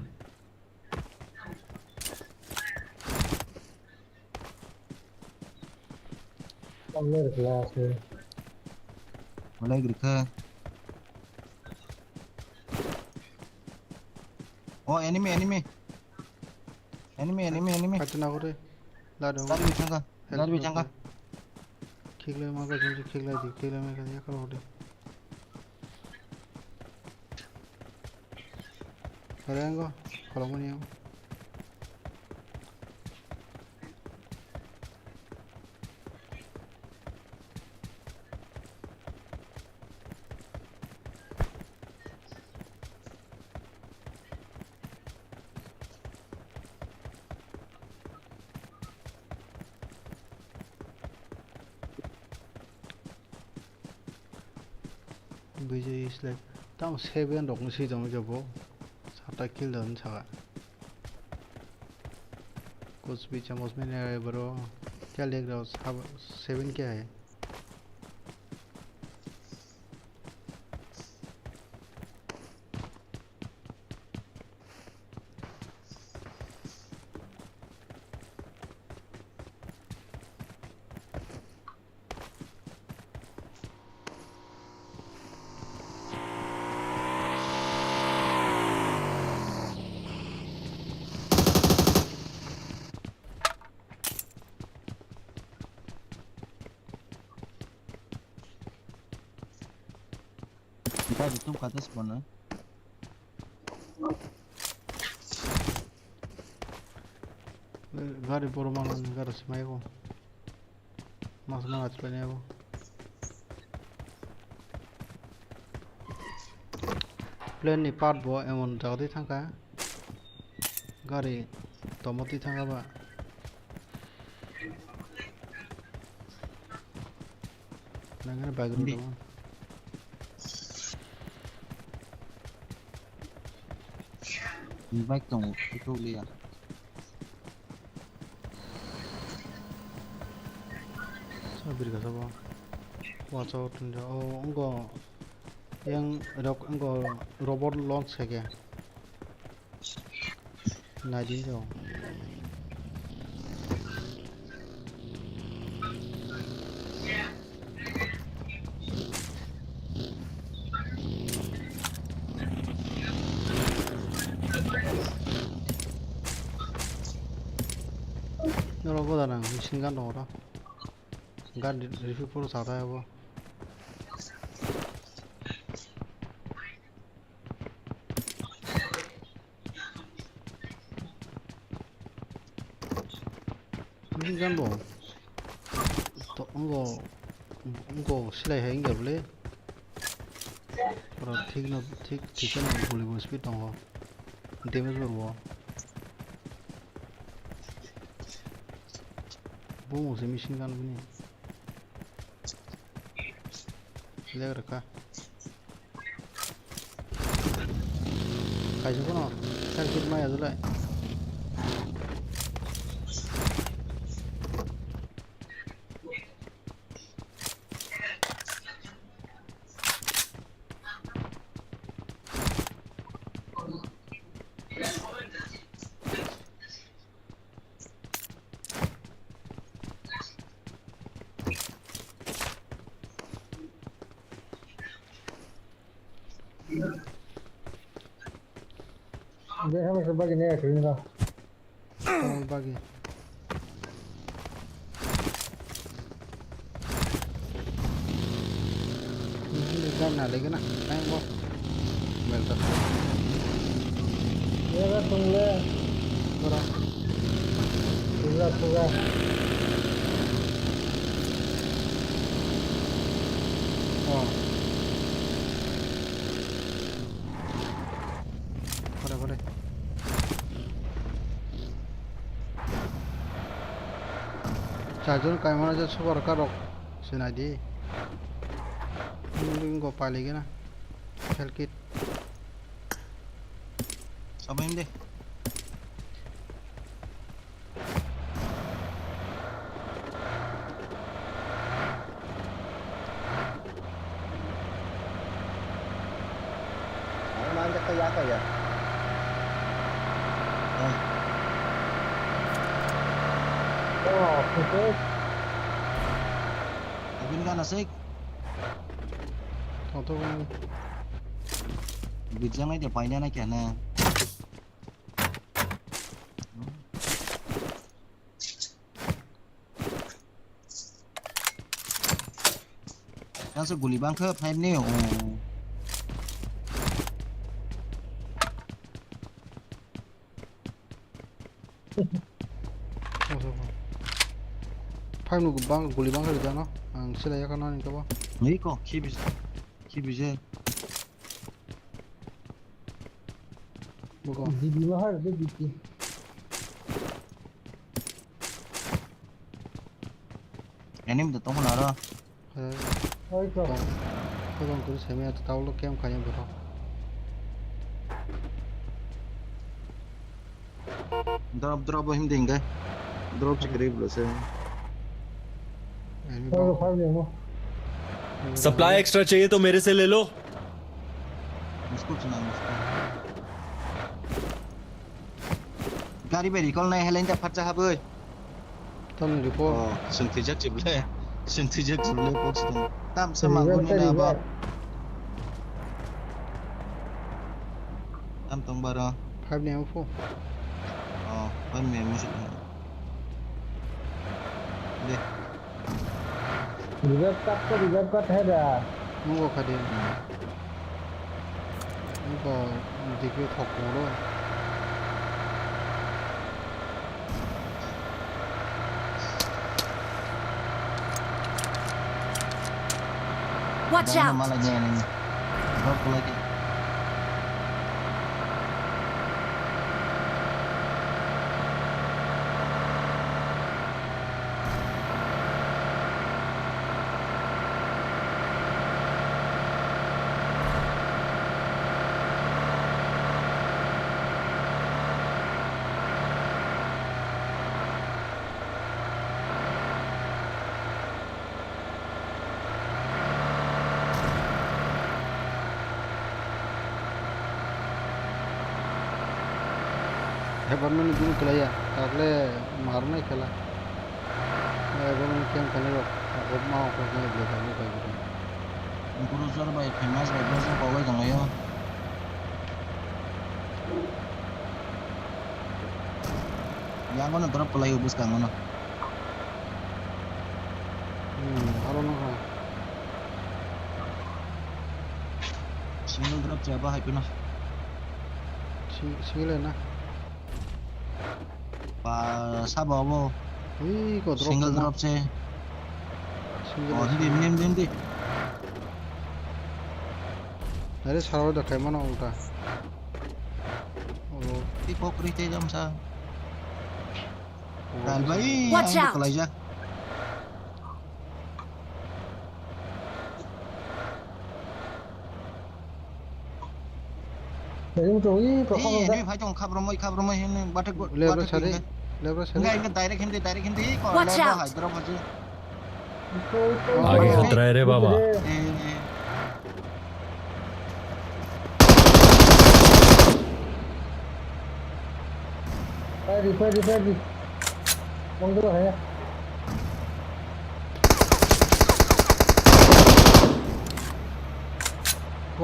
Walai rwkha. Oh, enemy, enemy. Enemy, enemy, enemy. Kati na gore. Lado. Gari bichangka. Help, gari bichangka. Khiklai ma ka jumji khiklai di, khiklai ma ka yakar hode. Rengo, kolokmani yango. Bijay is like, tamo seven rok ni swi tongwi khe bo. Sata kill da saka. Kuch bhi chamos mein nahi aa raha bro. Kya lag raha ho? Sab-, seven kya hai? Gari tum kata sipona. Gari poro mangan, gari smaiko. Mas mana chwlainai bo. Plane ni part bo emon jaga twi thangkha. Gari tomo twi thangkha ba. Nangkhe bike rok tamo. Bike tongo, ito liya. Sa birga sabo. Watch out, o, wngko. Yang rok, wngko, robot launch khaikhe. Naidi rok. Norok goda nang machine gun tongo to. Gun review poro sa thai abo. Machine gun bo. To, wngko, wngko silai hai wngya bwle. Oro thik no, thik, thik no guli bo speed tongo. Damage bo rwo. Bo mungse machine gun bini. Leg rwkha. Kaisa phano self hit maya dulai. Bagi. Ini kan ada kena, kayak gua. Welcome. Ya, kan, tunggu. Ora. Tunggu, tunggu. Oh. Pore, pore. Charjon kaimano je super car rok sinai di. Bingo pailai gana. Health kit. Sama ini deh. Ang main ka kaya kaya. Oh, putik. Abin ka nasik. Toto. Bijang aja paina na kya na. Yang se guli bang khe five ni o. Five no bang, guli bang khe rijak no. Ang silai yakha no ani kebo. Ni ko, khibi, khibi je. Buko. D B ma har de D P. Enemy de tong na ra. He. Oi ko. Tong. Ko tong kuri semi at taulo kem khaye boro. Drop, drop him ding de. Drop chikri blo se. Enemy Oi ko bang. Far ni mo. Supply extra चाहिए तो मेरे से ले लो। Muskul chuna muskul. Gari bai recall nai helai ta phatsa haboi. Tamni report. Oh, sung thwijak chible. Sung thwijak chible pok sung. Tam sa mangun ni na ba. Tam tong baro. Five ni ampo. Oh, five ni ampo. De. Revive kat ko revive kat hai da. Nungo khadi. Nungo dikhe thok moro. Watch out! Mala jaya nini. Drop ko lagi. Hebat mani dun kelai ya, takle marnai kela. Hebat mani kem kani rok, takop ma okop nai bela takop bai bela. Guru jor bai famous bai bela jor kok bai tong laio. Yang kono drop kelai o bwskango no. Hmm, aro no ha. Single drop se abo hai pino. Sing-, single na? Ba, sabo abo. Ui, ko drop single na. Drop se. Single. Oh, na, hindi, single. Hindi, hindi. Are saro da kai mano ulta. Oh. Ti pok ri te jam sa. Dal bai. Watch out! Kalaijak. Ini tuh, ih, kok. Ih, ini phai tong khabromoi, khabromoi ini bathik. Left side, left side. Enggak, enggak, direct hindi, direct hindi. Watch out! Hai, drop aja. आगे खतरा है रे बाबा। Fire di, fire di, fire di. Bang dulu ya.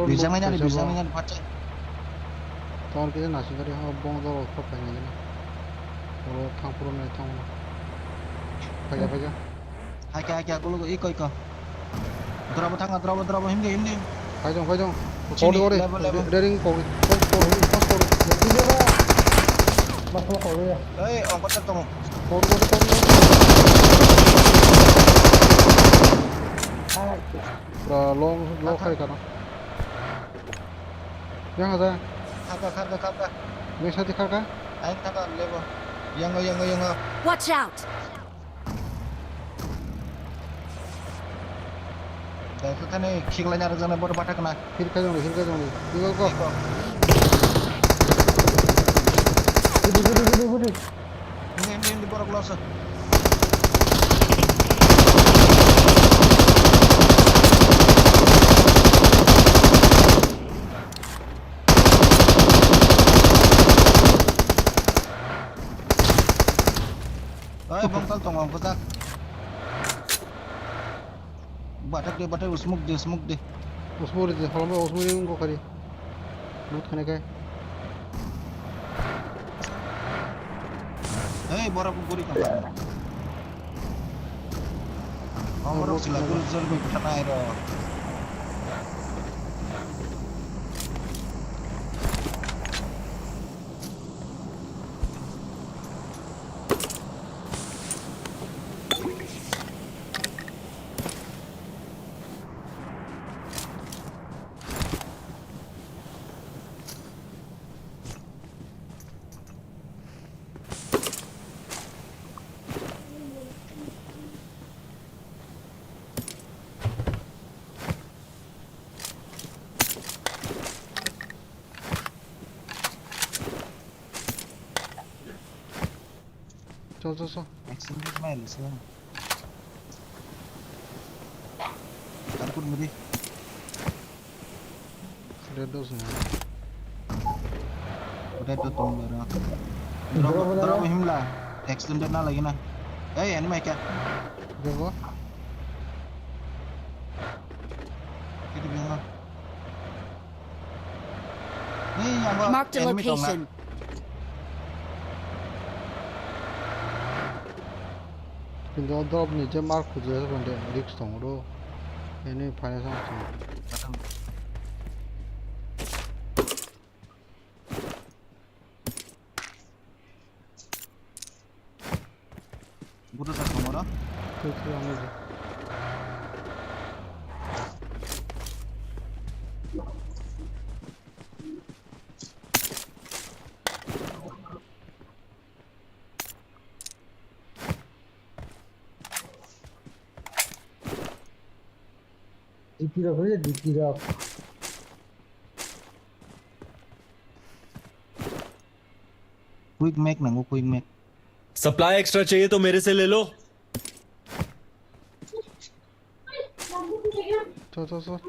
Bijang ini ada, bijang ini ada, pacah. Tahun kita nasi tadi ha bong dulu kok kayak gini. Kalau thang purun naik thang mana? Paja, paja. Haikha, haikha, kulo, iko, iko. Drop thanga, drop, drop, hindi, hindi. Phaijong, phaijong. Chini, kori, kori. Level, level. Re-, rering, kori. Kori, kori, kori, kori. Mas, mas, kori ya. Ei, ongkot tak tong. Kori, kori, kori, kori. Hai. Pura long, long khai kana. Yang ada. Kharka, kharka, kharka. Yang sati kharka. Aing kharka, lebo. Yang, yang, yang. Watch out! Dai khe khani khiklai narwk jaknai borok bathak khna. Khirka jongni, khirka jongni. Go, go. Go. Gudi, gudi, gudi, gudi. Hindi, hindi, hindi, borok loss. Oi, bongtal tongo, bwsak. Bathak de, bathak, smoke de, smoke de. Smoke de, holomai smoke de, wngkha kari. Loot khana khe. Hey, borok guri kha. Borok sila guri jor guri khana airo. So, so, so. Accident mai le se. Ar kur muri. Red dos na. Red dos tong bara. Drop, drop himla. Accident na lagi na. Eh, ani mai kya? Jogo. Kiti bina. Marked a location. Kintu o drop ni je mark khujui tongo de, risk tongo ro. Ini finance ang tongo. Buta tak kamera. Tui, tui, ang nugui. D P rok hoye, D P rok. Quick mag nango, quick mag. Supply extra चाहिए तो मेरे से ले लो। Cho, cho, cho.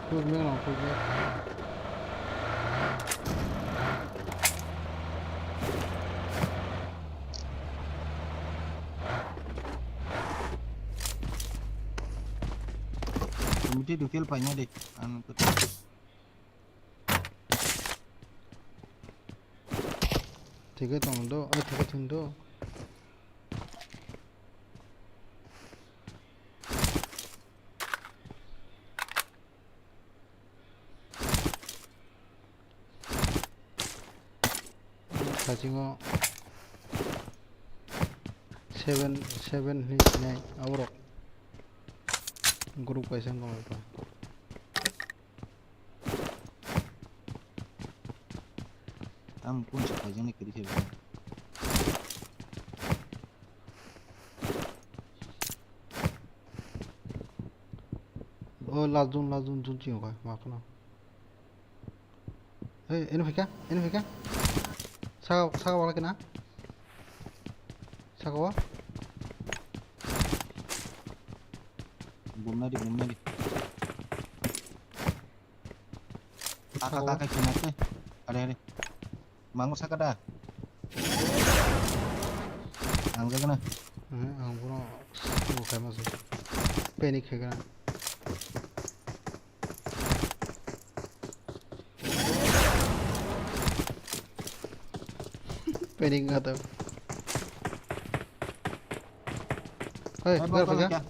Quick mag no, quick mag. Committee dukil paina de. Ang Thike tong do, ai thike thung do. Kachingo seven, seven hinwi sinai aborok group kaisa wngkha. Tamo kung sa kajang ni kiri kiri. O last zone, last zone, zone chini koi, ma kheno. Hey, eno phika, eno phika. Saka, saka wala kena. Saka wa. Bomna di, bomna di. Kaka, kaka, kina te. Are, are. Mango saka da. Ang jaga na. Eh, ang bono slow khai ma se. Panic khai kana. Panic nga to. Hey, hey, gar bokol phika. Kya?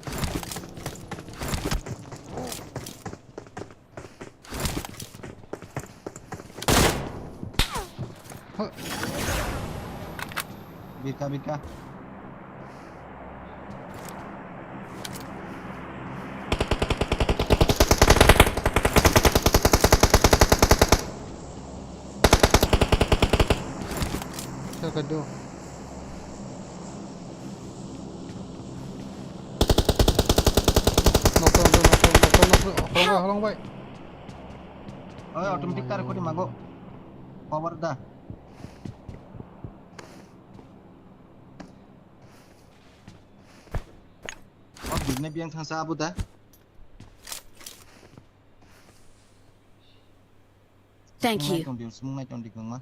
Bika, bika. Saka do. Nokto, nokto, nokto, nokto, nokto. Holong bai, holong bai. Oi, automatic tar kori mago. Power da. Oh, bibne biang thangsa abu da. Thank you. Sumung nai tong di, sumung nai tong di, kung ma.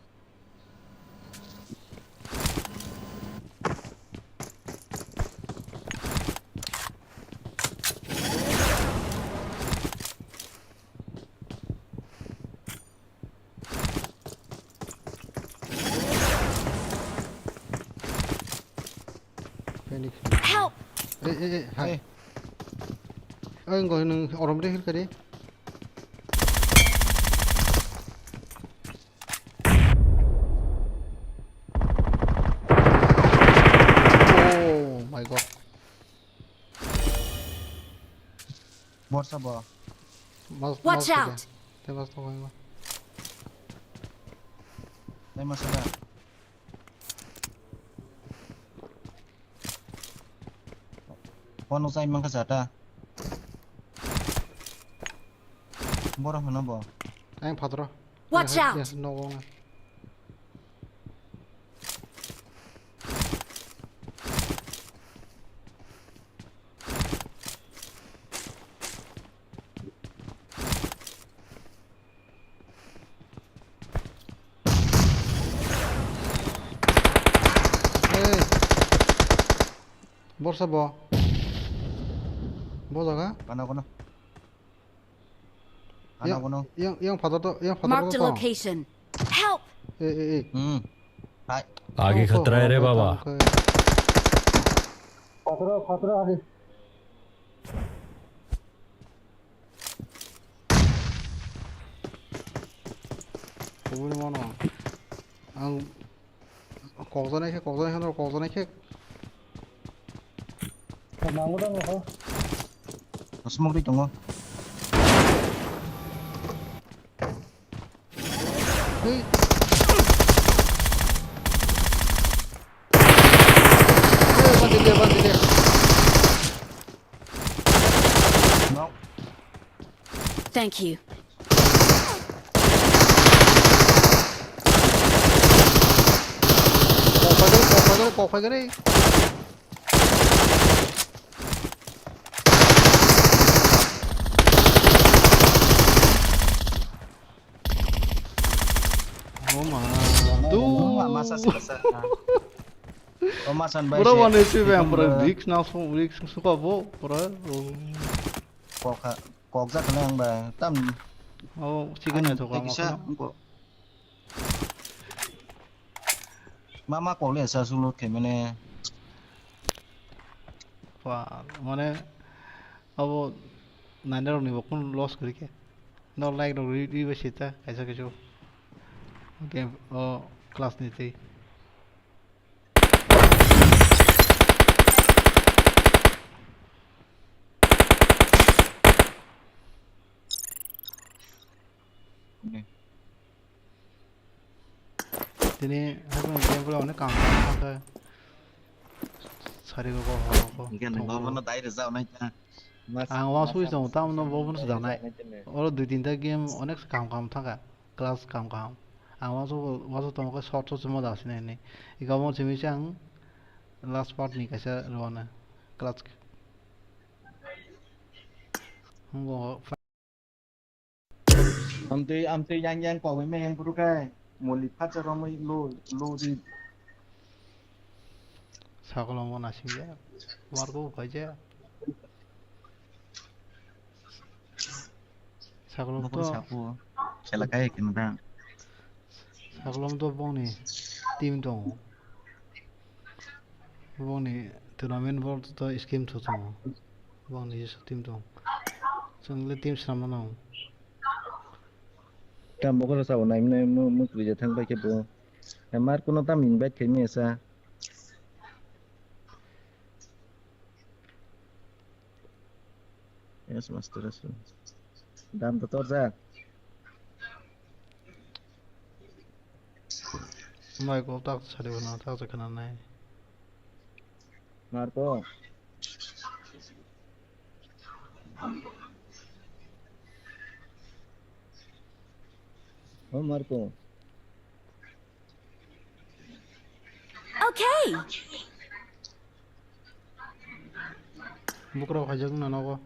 Phoenix. Help! Eh, eh, eh, hai. Eh. Oi, ngo nung orom de hil kari. Oh my God. Borsa bo. Mas, watch out! Te mas to ma. Te mas da. Phone no sai mangkha jata. Borok hwnwi bo. Ang phataro. Watch out! Yes, nogo wng. Hey. Borsa bo. Bo jaga? Kono, kono. Ano, yang, kono? Yang, yang phataro to, yang phataro to. Marked a location. Help! Eh, eh, eh. Hmm. Hai. आगे खतरा है रे बाबा। Phataro, phataro, agi. Kubuni mano. Ang kokjana khe, kokjana khe, kokjana khe. Smoke ri tongo. Hey. Hey, bandi de, bandi de. No. Thank you. Kokphai gari, kokphai gari, kokphai gari. Oh ma. Duh. Masa sih, masa. Oh, masa, pura bai, one H P bai, pura bai. Risk na so, risk suka bo, pura. Oh. Kokha, kokjak kha ang ba, tam. Oh, chicken na to kama kisa, kha. Ko. Mama kok le sa sulut khe mane. Wa, mane, abo naina rok ni bo kun loss kori khe. No like rok ri, ri ba sita, kaisa kaisa. Game, oh, class ni tei. Tini haikhe gameplay onek kaham kaham thangkhe. Sari go go ho go. Hingke nang go bono dai rwjak nai ta. Ang uansugui tongo, tamno bo bono swnamnai. Oro dui tinta game onek kaham kaham thangkha. Class kaham kaham. Ang uansuk uansuk tongo khe short short se moda sinai hinwi. Ega omo simi se ang last part ni kaisa rwna. Class. Amtwi, amtwi yang yang kogwi meng yang phuru khe moli phacha romwi lo, lo di. Sakolom bo naisingya, wargo ukaija. Sakolom to saku, khela kai khe nang. Sakolom to bongni team tongo. Bongni tournament bo to scheme to tongo. Bongni team tongo. Chwng le team swnamna nango. Tam bo khoro sabo nai mwnai mu, mu kwrwi ja thang bai khe bo. Marco no tam invite khai maya sa. Yes, master, yes. Dam to torjak. Mai ko tak sari bana tak se khana nai. Marco. Oh, Marco. Okay. Bukrok haijak na nogo.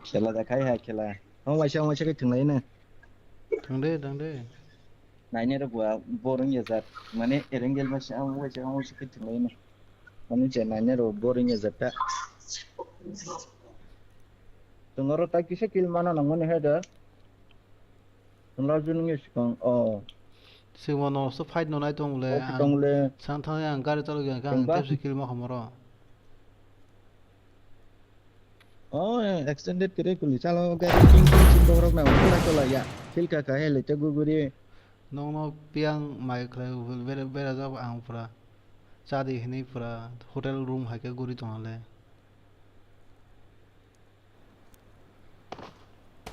Khela da khai ha khela. Ang waisa, ang waisa khe thwnglai na. Thangde, thangde. Naine rok wa boring ya jat. Mane erengel ba se ang waisa, ang waisa khe thwnglai na. Mane je naine rok boring ya jat ta. Tongoro ta kisa kill mana nangmani hai da. Lajunge sikang, oh. Singmo no so fight no nai tong le, oh, ang tong le. Sang thang yang gari chalo yang kang tepsi kill ma khamoro. Oh, extended kere kuli chalo gari king king sim borok na kula kula ya. Kill ka ka hele te guguri. Nong no piang mai khlai bere bere jab ang pura. Chadi hini pura hotel room hai ke guri tong le.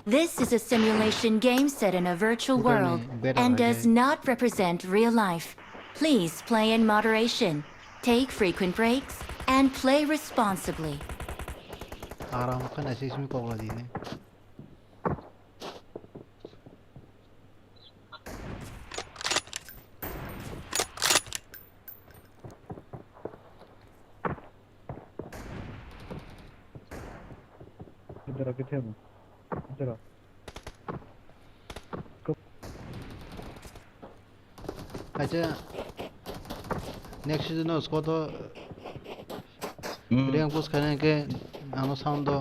This is a simulation game set in a virtual world and does not represent real life. Please play in moderation, take frequent breaks, and play responsibly. Aram khe naisik simi kok lai di ne. Idhar aake the na. Idhar aa. Acha, next season o squad o Hmm. Rank push khaina hwnkhe ano sound o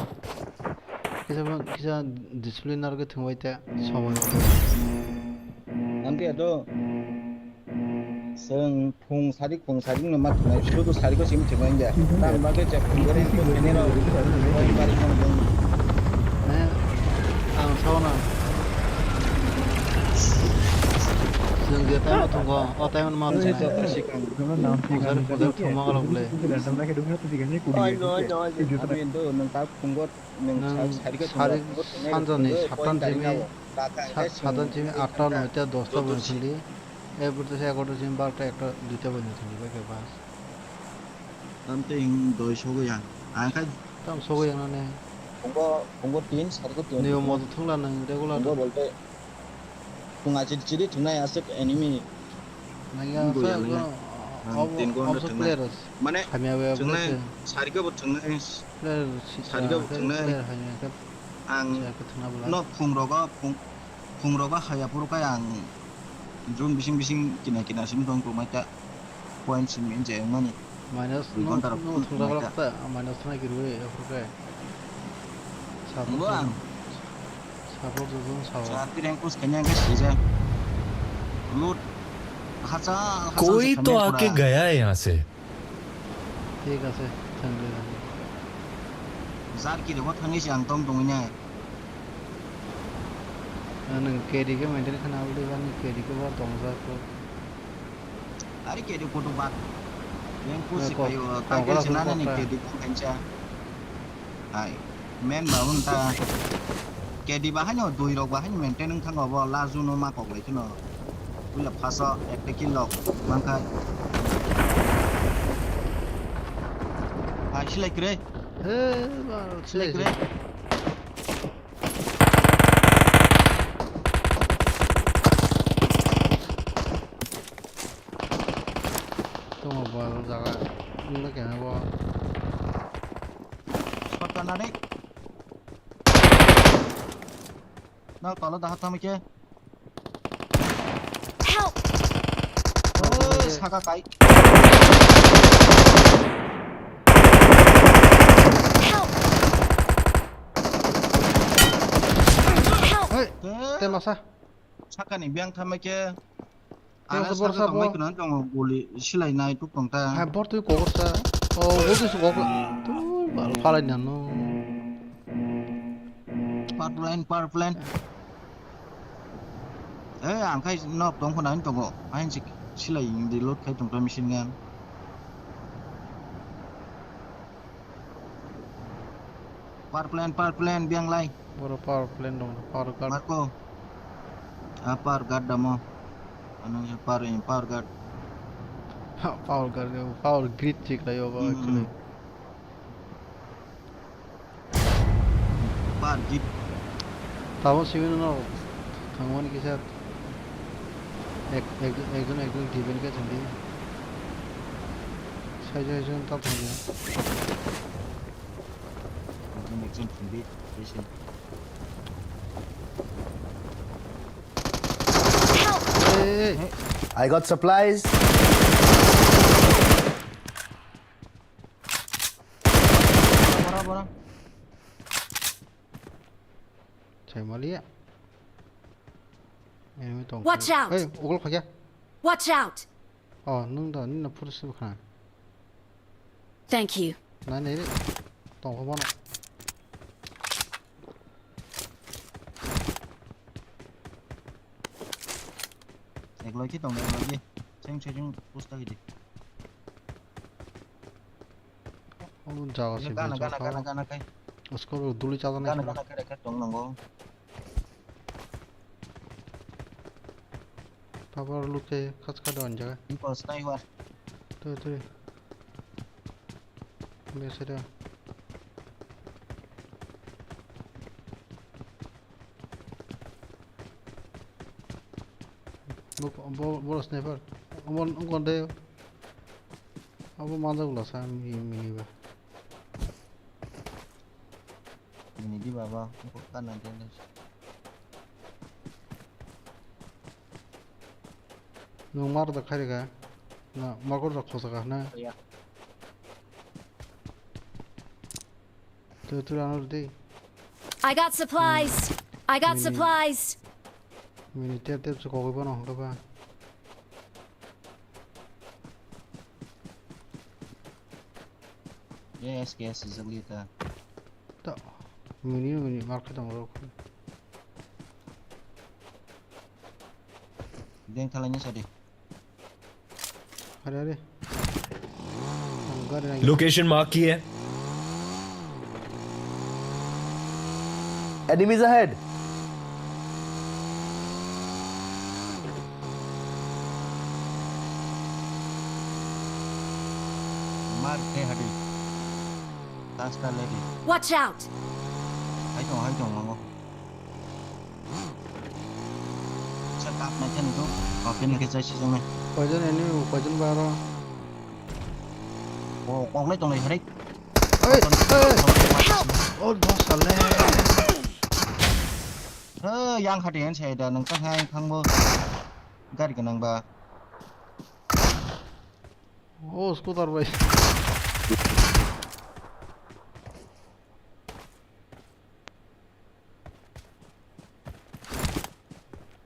kisa, kisa discipline narwgwi thwngbai ta somoi. Amtwi ato chwng phung sarik, phung sarik no ma thwngnai, sudu sariko simi thwngbai wngya. Tam bagwi je phung rank push khainai rok koi bari no nwng. Eh, ang sao na. Chwng je time o thwngo, o time o ma thwngnai. Phung sarik, phung sarik thwngma galak le. Oi, oi, oi, oi, ami do nwng ta phungo, nwng Nwng sa-, sariko sarik thwngma phungo thwngnai sanjani rok phungo sattan point simi, karinao. Baka sa-, hwnkhe sattan simi atta, noita, dosta bo thwngdi. Ebo to se egarota simi barota, ekta, duita bo thwngdi bai khe bas. Tam tei hwn doi sogwi ya. Ang khai Tam sogwi ya nani. Phungo, phungo tin, sariko tin. Niyom moto thwngla nwng regular. Phungo bolte Phung achiri chiri thwngnai aswk enemy. Nangya Wngya sa nangya. Ang tin ghonta obso thwngnai. Player mane hamya waya thwngnai. Player. Sarikabo thwngnai. Player sitra, sarikabo thwngnai. Player hamya khe ang thwngna bwla. No phung rogo phung phung rogo haya phuru kai ang jun bising bising kina kina sim tong tongmai ta. Point simi je mani. Minus dui no, ghonta rok no thung thung rok ta, minus thang kiri we, aphuru khe. Nungbo ang. Support jujung sao. Sa tireng kus kanya ke sija. Loot. Hacha, hacha. कोई तो आके गया है यहाँ से। Thik ase, thang le. Jar kiri bo thangwi se ang tong tongwi nai. Nang carry khe maintain khana uli bani carry khe bo tong jak kho. Ari kedi kutu bak. Yang pusi kayo, kayo sinana ni kedi kong kencha. Hai. Men ba unta. Kedi bahai no dui rok bahai maintain wng thango bo lazu no ma kok lai kheno. Ula phaso ekta kill lok mangkai. Hai silai kre. He, ba, silai kre. Tongo bo jaga. Wngkha keha bo. Shot kana re. Nang tolo da hatam ke. Help! Oi, saka kai. Help! Help! Hey, te masa. Sakani biyang thamai khe. Tei ano borsa saka tongbai bo. Kwna tongo guli silai nai tuk tong ta. Hai bor twi kogor sa. O, o twi su kogor. Tu bal phalai nano. Power plant, power plant. Eh, ang khai nok tong khona tongo. Ain sik silai reload khai tong ta machine gun. Power plant, power plant, biang lai. Boro power plant dong, power guard. Marco. Ah, power guard damo. Ano ya power, power guard. Ha, power guard, power grid chik lai obo, hmm, actually. Power grid. Tamo simi no thangmani kisa ek, ek, ekjon, ekjon diben khe thangdi. Saijon, saijon ta thangdi. Ekjon, ekjon thangdi, bese. Help! Hey, hey, hey. I got supplies. Bora, bora. Chai maliya. Enemy tong. Watch out! Hey, ugol khakya. Watch out! Oh, nung da, nini na pura sibukha. Thank you. Nai, nai, re. Tong kho bono. Ekloi khe tong, ekloi khe. Seng, seng, seng, push ta khe di. Oh, jaga se gana, gana, gana, gana, kai. Usko duli chaga nai. Gana, gana, kai, kai, tong nango. Power loot khe khas kha don jaga. Info sniper. Tui, tui. Be sida. Bo, bo, bo sniper. Omo wng kon de. Abo manjak la sa mi, mini ba. Mini di baba, ko ka na de. Nwng mar da khai rega. Na, mar kor da khosa ka na. Ya. Tu, tu ano di. I got supplies. I got Mini. Supplies. Mini tep tep se kogoi bono hwnka ba. Yes, yes, is a leader. Ta. Mini, mini, market ang rok. Deng thalanya sadi. Are, are. Ang gari lagi. Location mark की है। Enemies ahead. Mar te hadi. Tasta lady. Watch out! Hai tong, hai tong, mango. Sa kap na chen tu. Kapin ke chai si jong. Poison enemy, poison baro. O, kok lai tong lai, hari. Hey, hey. Oh, dos sale. Eh, yang khati hen sai da, nang ta hai khang bo. Gari ka nang ba. Oh, scooter bai.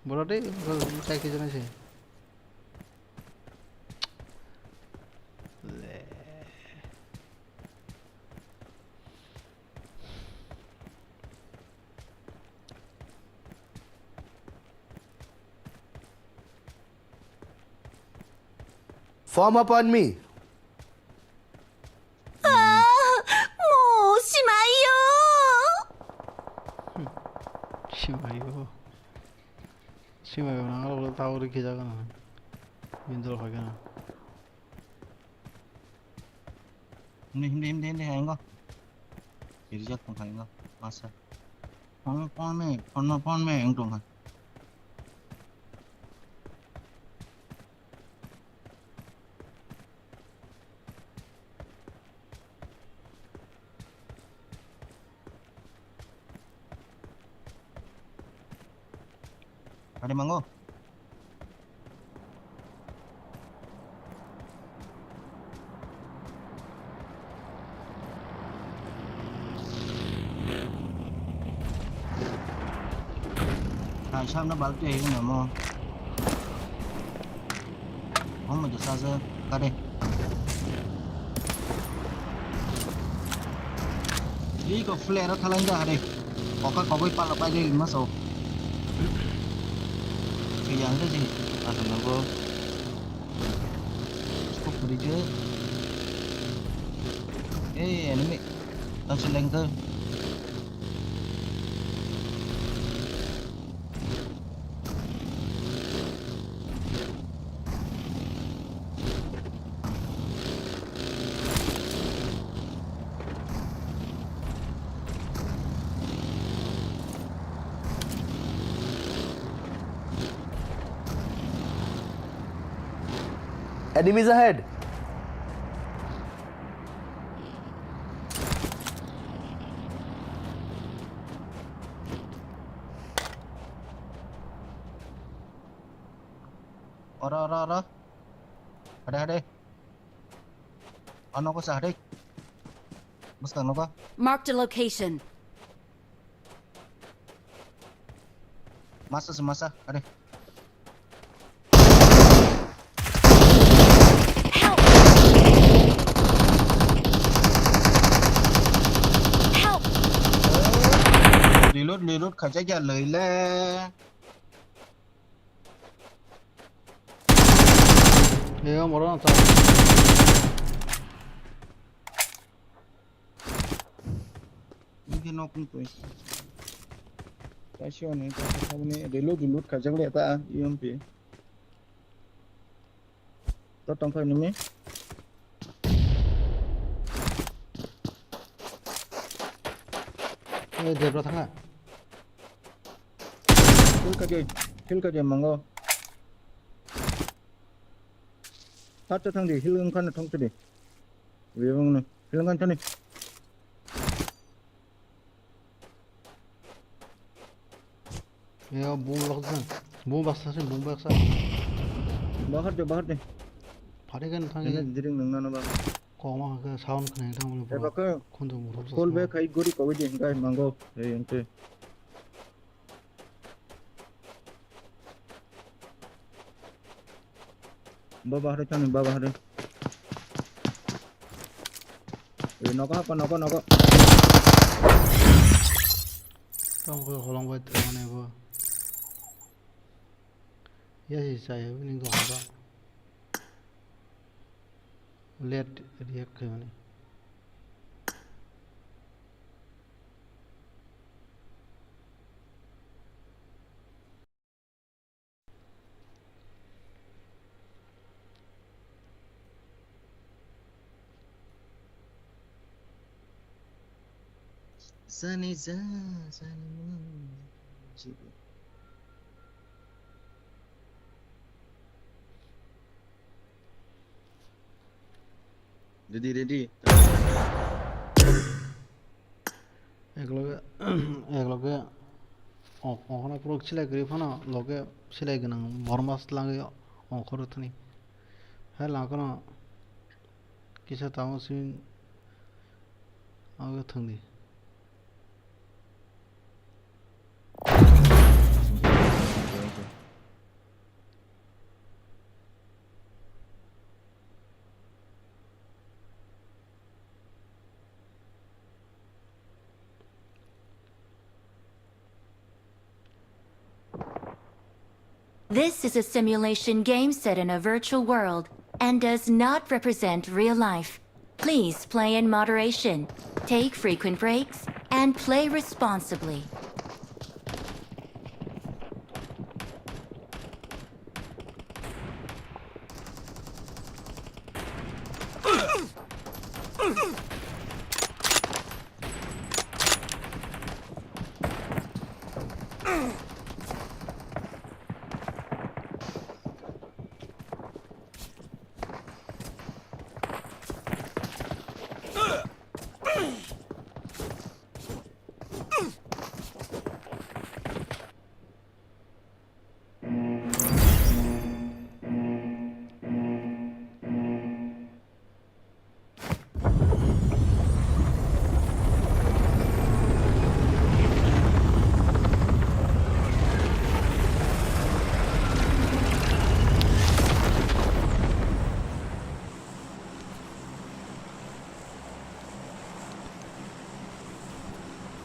Bora de, bora de, tai ke jana se. Le. Form up on me. Ah, mo simayo. Simayo. Simayo, nang aro tawri kijaga na. Mindol hoy kana. Hindi, hindi, hindi, hindi, engo. Kirijak tong engo. Masa. Phone, phone me, phone, phone me, eng tong. Ada mango. Hai, samna balti hai na mo. Hom mo jasa se kade. Iko flare thalai da hade. Oka kogoi pala pai de maso. Yang de ji. Asal nangko. Scope beri je. Eh, enemy. Tang seleng ke. Enemies ahead! Ora, ora, ora. Hade, hade. Ano ko sa hade. Bwskang nogo. Marked a location. Masa se masa, hade. Help! Help! Reload, reload khaijak ya lei le. Ego moro na ta. Ini nok ni toi. Kaisa ni ta ta ni reload, reload khaijak le ta, E M P. To tongphai nini. Eh, debra thanga. Kill kaje, kill kaje mango. Khat cha thang di, heal wng khan thang cha di. Wi wng no. Heal wng khan thani. Yo, boom lok jan. Boom baksa se, boom baksa. Bahar de, bahar de. Phari gan thang. Ene diring nang nana ba. Koma ke sound khna thang bolo. Eba ke khundu murhok. Call back khai gori kawai de, guy mango. Ei, ente. Baba hari tani, baba hari. Eh, nogo hapa, nogo, nogo. Tamo khe holong bai tongmani bo. Ya si chaya bini go haba. Late react khaimani. Sani sa, sani mo, jibo. Ready, ready. Ekloge, ekloge, o-, okhorno puro silai kwrwi phano, loge silai gwnang borma slangwi okhorwi thani. Hai langkhano kisa tamo simi age thangdi. This is a simulation game set in a virtual world and does not represent real life. Please play in moderation, take frequent breaks, and play responsibly.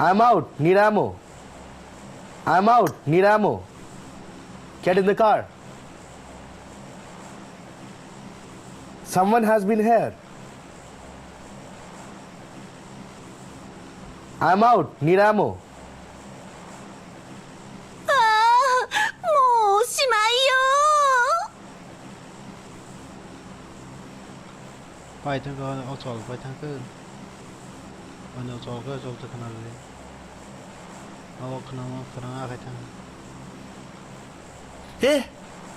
I'm out, Niramo. I'm out, Niramo. Get in the car. Someone has been here. I'm out, Niramo. Ah, もうおしまいよ。 Paithangkhe o chol paithangkhe. Ani o chol khe chol se khna rwdi. Abo khna khna khe thang. Hey,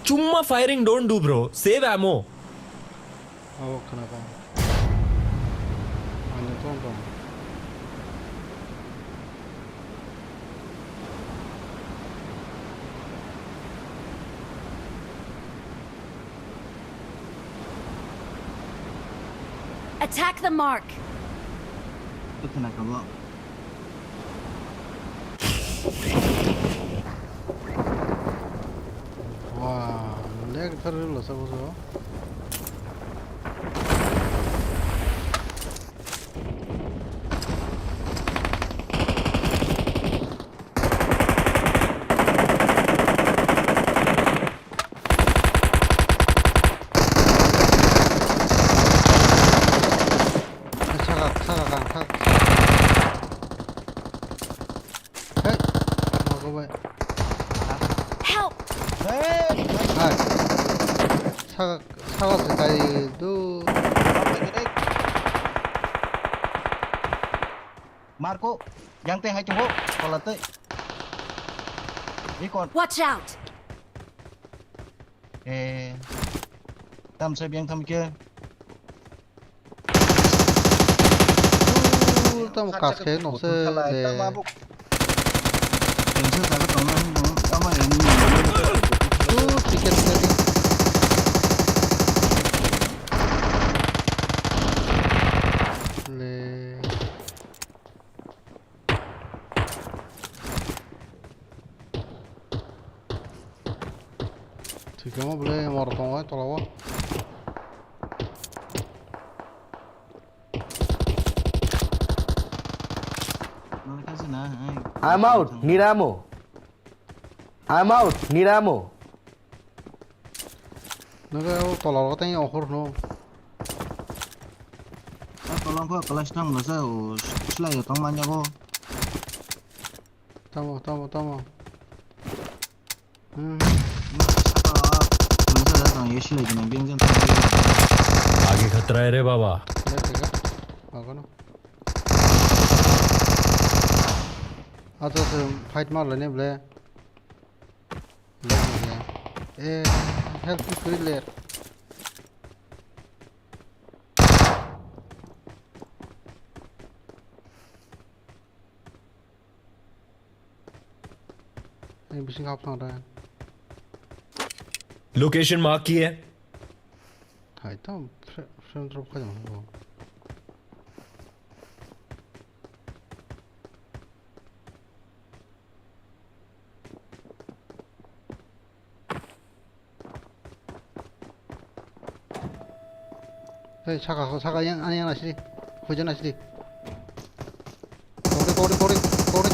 chumma firing don't do, bro. Save ammo. Abo khna kha. Ani tong tong. Attack the mark. Twi khna kabo. Wow, lag thar rwla sabo so. Saka, saka, saka, saka. Hey, nogo bai. Help! Hey! Hai. Saka, saka se kai do. Marco, yang tei hai tongo, kola tei. Ikon. Watch out! Eh. Tam sai biyang tam khe. Tam kas khe nokse de. Tensa jaga tong nang nang tama ya ni. Tu ticket tadi. Le. Thikamo bwle mor tongo tola o. I'm out, Niramo. I'm out, Niramo. Naga o tola o tang o hor no. A tola ko class tang lo sa o slai tong manya ko. Tamo, tamo, tamo. Hmm. आगे खतरा है रे बाबा। Ato se fight mar lane ble. Eh, help me, please. Ani bising hap thang da. Location mark ki hai? Hai to, fre-, friend drop kha jang bo. Hei, saka, saka yang, ani yang nasidi. Hujan nasidi. Kore, kore, kore, kore.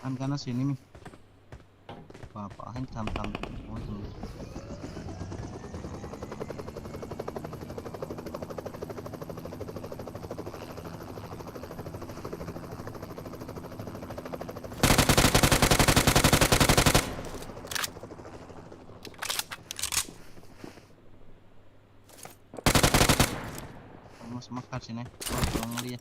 Ang gana sini mi. Papa, hain tam tam. Mas makar sini. Oh, tolong lihat.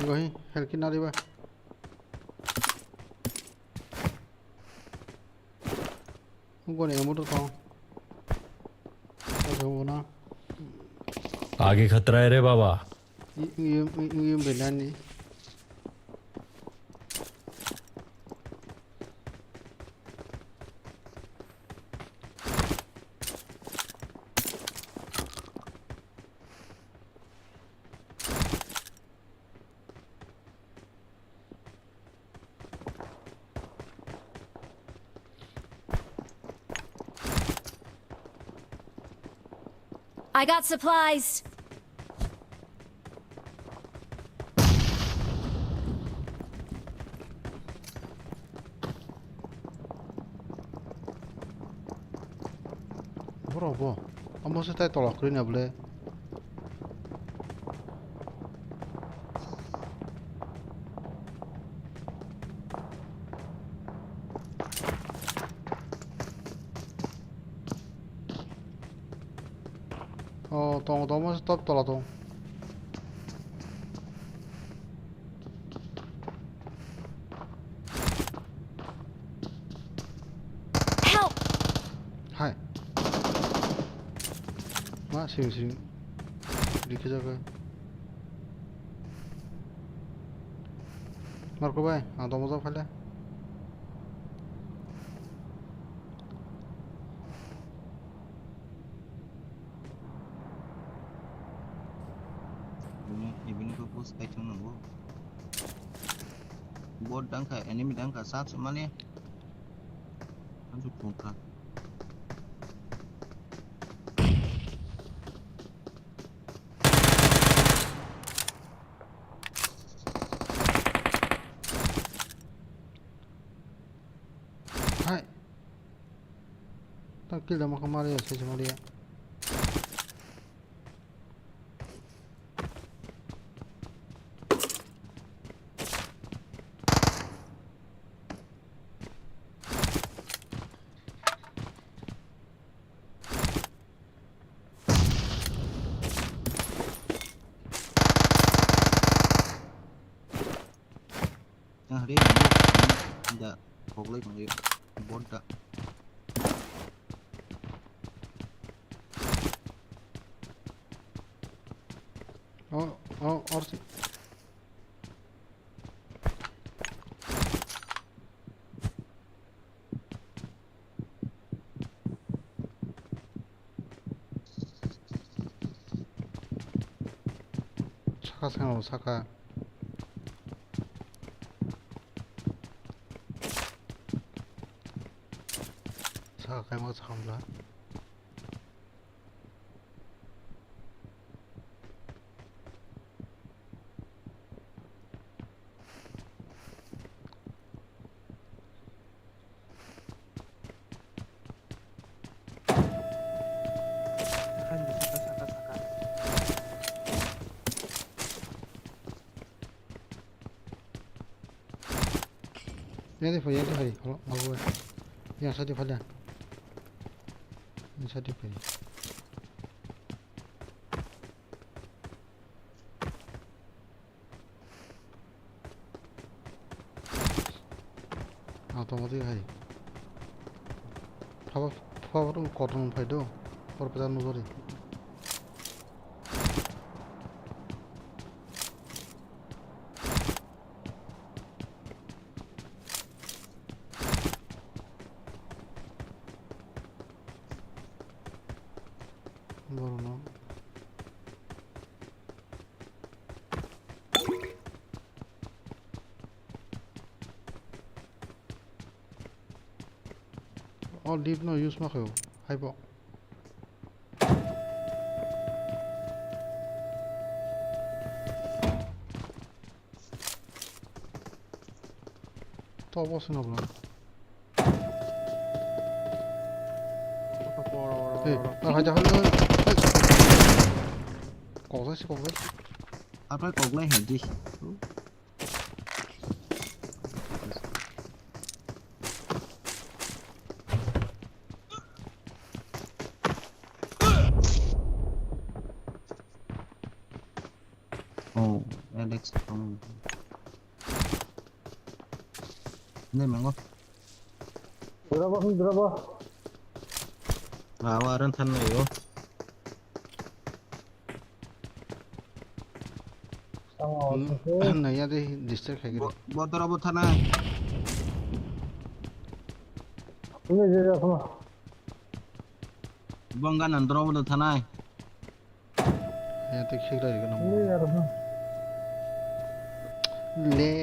Gohi, helki nariba. Goni amo to tong. Ajo bona. आगे खतरा है रे बाबा। Yung, yung, yung, yung benani. I got supplies. Borok bo. Amo se tai tolak kwrwi na bwle. Oh, tong, tong, mas top tola tong. Help! Hai. Ma, sing, sing. Dikhe jaga. Marco bai, ang tongmojak phaile. Ibini, ibini khe push khai thung nango. Bot dangkha, enemy dangkha, sak se mani. Anju pungkha. Hai. Tak kill dama khamari ya, sai mari ya. Koklai tonglaio. Bot da. Oh, oh, orsi. Saka saka saka. Saka kaima samla. Saka, saka, saka. Yadi phai, yadi phai, holo, mago. Yang sadi phai da. Yang sadi phai. Ang tongmani hai. Phaba, phaba rok kotor phai do. Por peda nujori. Borok no. O leave no use ma khayo, haibo. To bo swnam bro. Hey, ah, haja, haja, haja. Hey. Kokjak se, kokjak se. Apa koklai haji? Oh, Alex, kamu. Ini mango. Berapa sih, berapa? Lawa ran than na yo. Naiya de distract khai gini. Bo-, botoro bo thanai. Ini je, je, sama. Bongga nandro bo thanai. Yang tik sik lagi kena. Ini ya, Rahman. Le.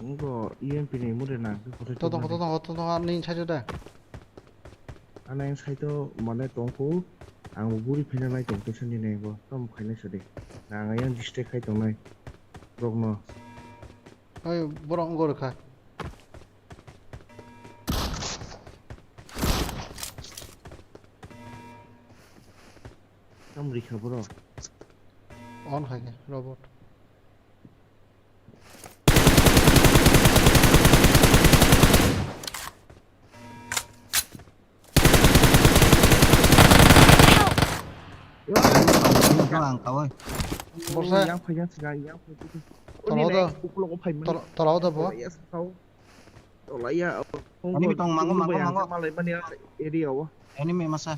Wngkha E M P ni mure nang khe kothai. To tongo, to tongo, to tongo, ani side o da. Ani side o mane tongkhu, ang bo buri phina nai tong teisa nini bo, tom khainai sadi. Nang ayang distract khai tongnai borokno. Oi, borok wngkha rwkha. Tam rikha bro. On hai khe robot. Ang kawai. Borsa. Yang phai, yang sika, yang phai. Tolao da. Ukulok phai mani. Tolao da bo. Tolao ya sakao. Tolaiya. Ani bitong mango, mango, mango. Malai mani area o. Enemy masa.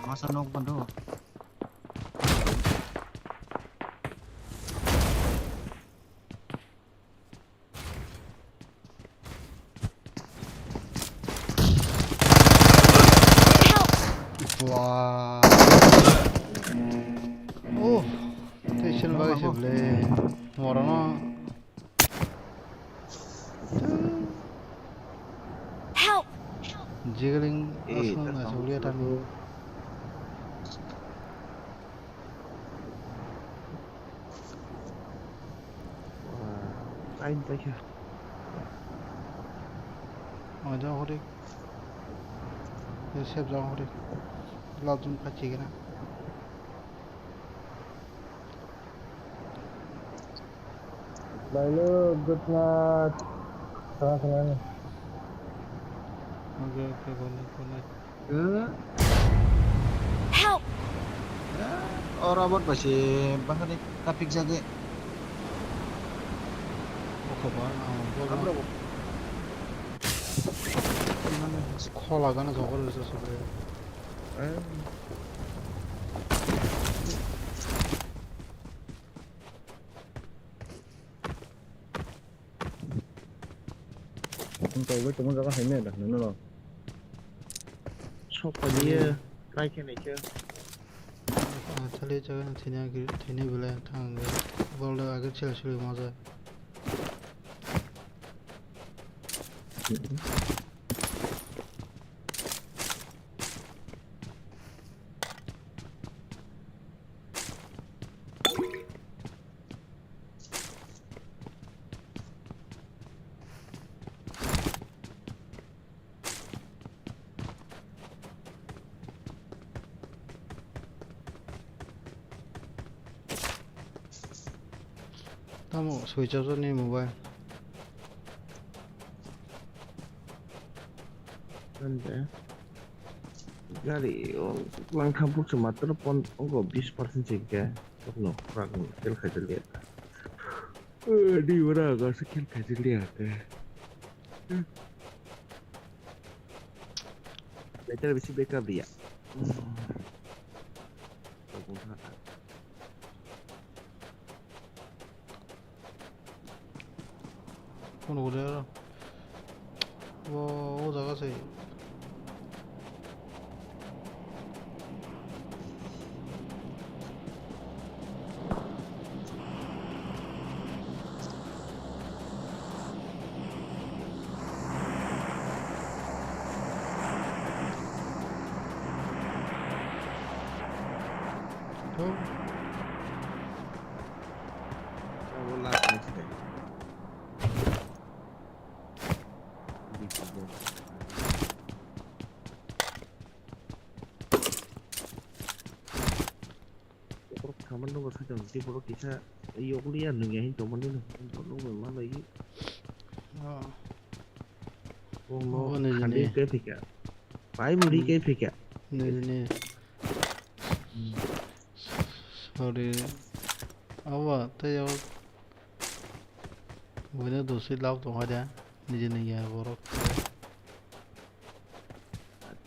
Masa nok bando. Wah. Oh, tei sini bagwi se ble. Morono. Help! Jiggling aswng na suglia tani. Ai, thank you. Ojo hori. Save jang hori. Lajun pachigena. Bailu, good night. Sana sana. Okay, okay, good night, good night. Help! Oro abot bai se bangkani traffic jagwi. Oke ba, ah, bo. Abro bo. Mane khola gana jogol rwsa sugwi. Eh. Ang tawbai tongma jaga hai nai da, nang no. Sok paliye, try khe nai khe. Ah, thali jaga thini agi, thini bele thang agi. Bol da agi chel chel maja. Tamo switch off ni mobile. Ande. Gari o langkha bukse matro pon ongo bis percent chikhe. Tokno rak tel khai tel ya. Di ora ga se kel khai tel ya. Later bisi backup dia. Kono guri aro. O, o jaga se. Thok. Abo last match de. Borok saman nungwi sakha, tei borok kisa yokliya nungya hin tongmani no, borok nungwi ma lagi. Oh. Borok no khandi khe phika. Pai muri khe phika. Nini. Sorry. Awa, tei o. Buino dosi lab tongkha de, niji niji borok.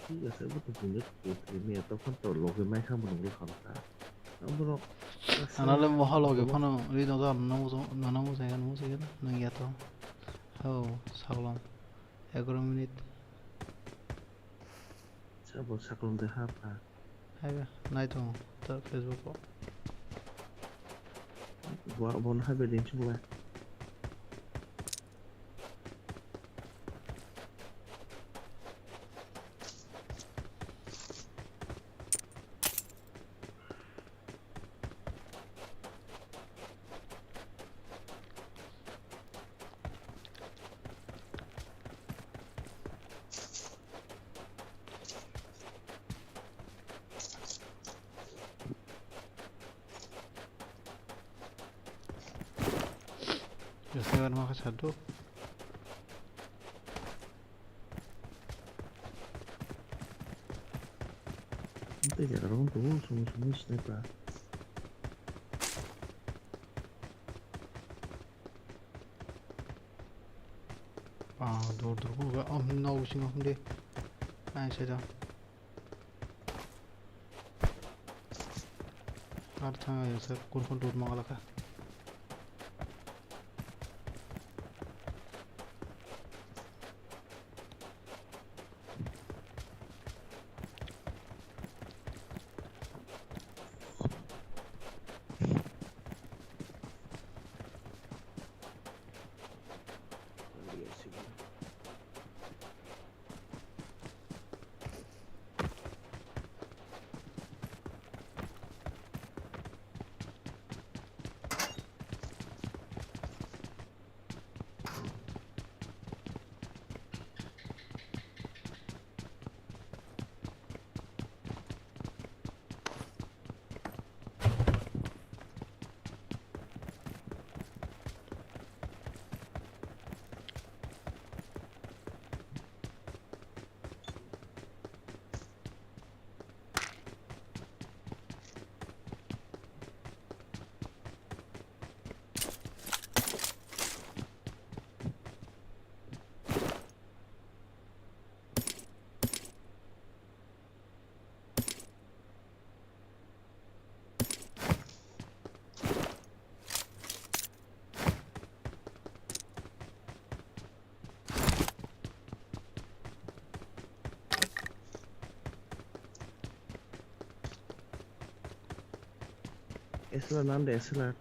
Thik ase, bo to buino kuthri miya, tokhan to logi mai kha, bo nungwi khamkha. Ang bono. Anale moha logi phano ri no da, no mo, no mo jai, no mo jai, nungya to. Ho, saglong. Egaroh minute. Sabo saklong de ha pha. Haiba, nai tongo, ta Facebook o. Bo, bo no haiba din chukla. Sniper ma kha sadu. Tei jaga rok tongo, sumui sumui sniper. Ah, dur dur ko ga, oh, no, bisingo hwnde. Ai, sai da. Ar thang ai, sir, kun kun dur mangalaka. Esla nan de esla.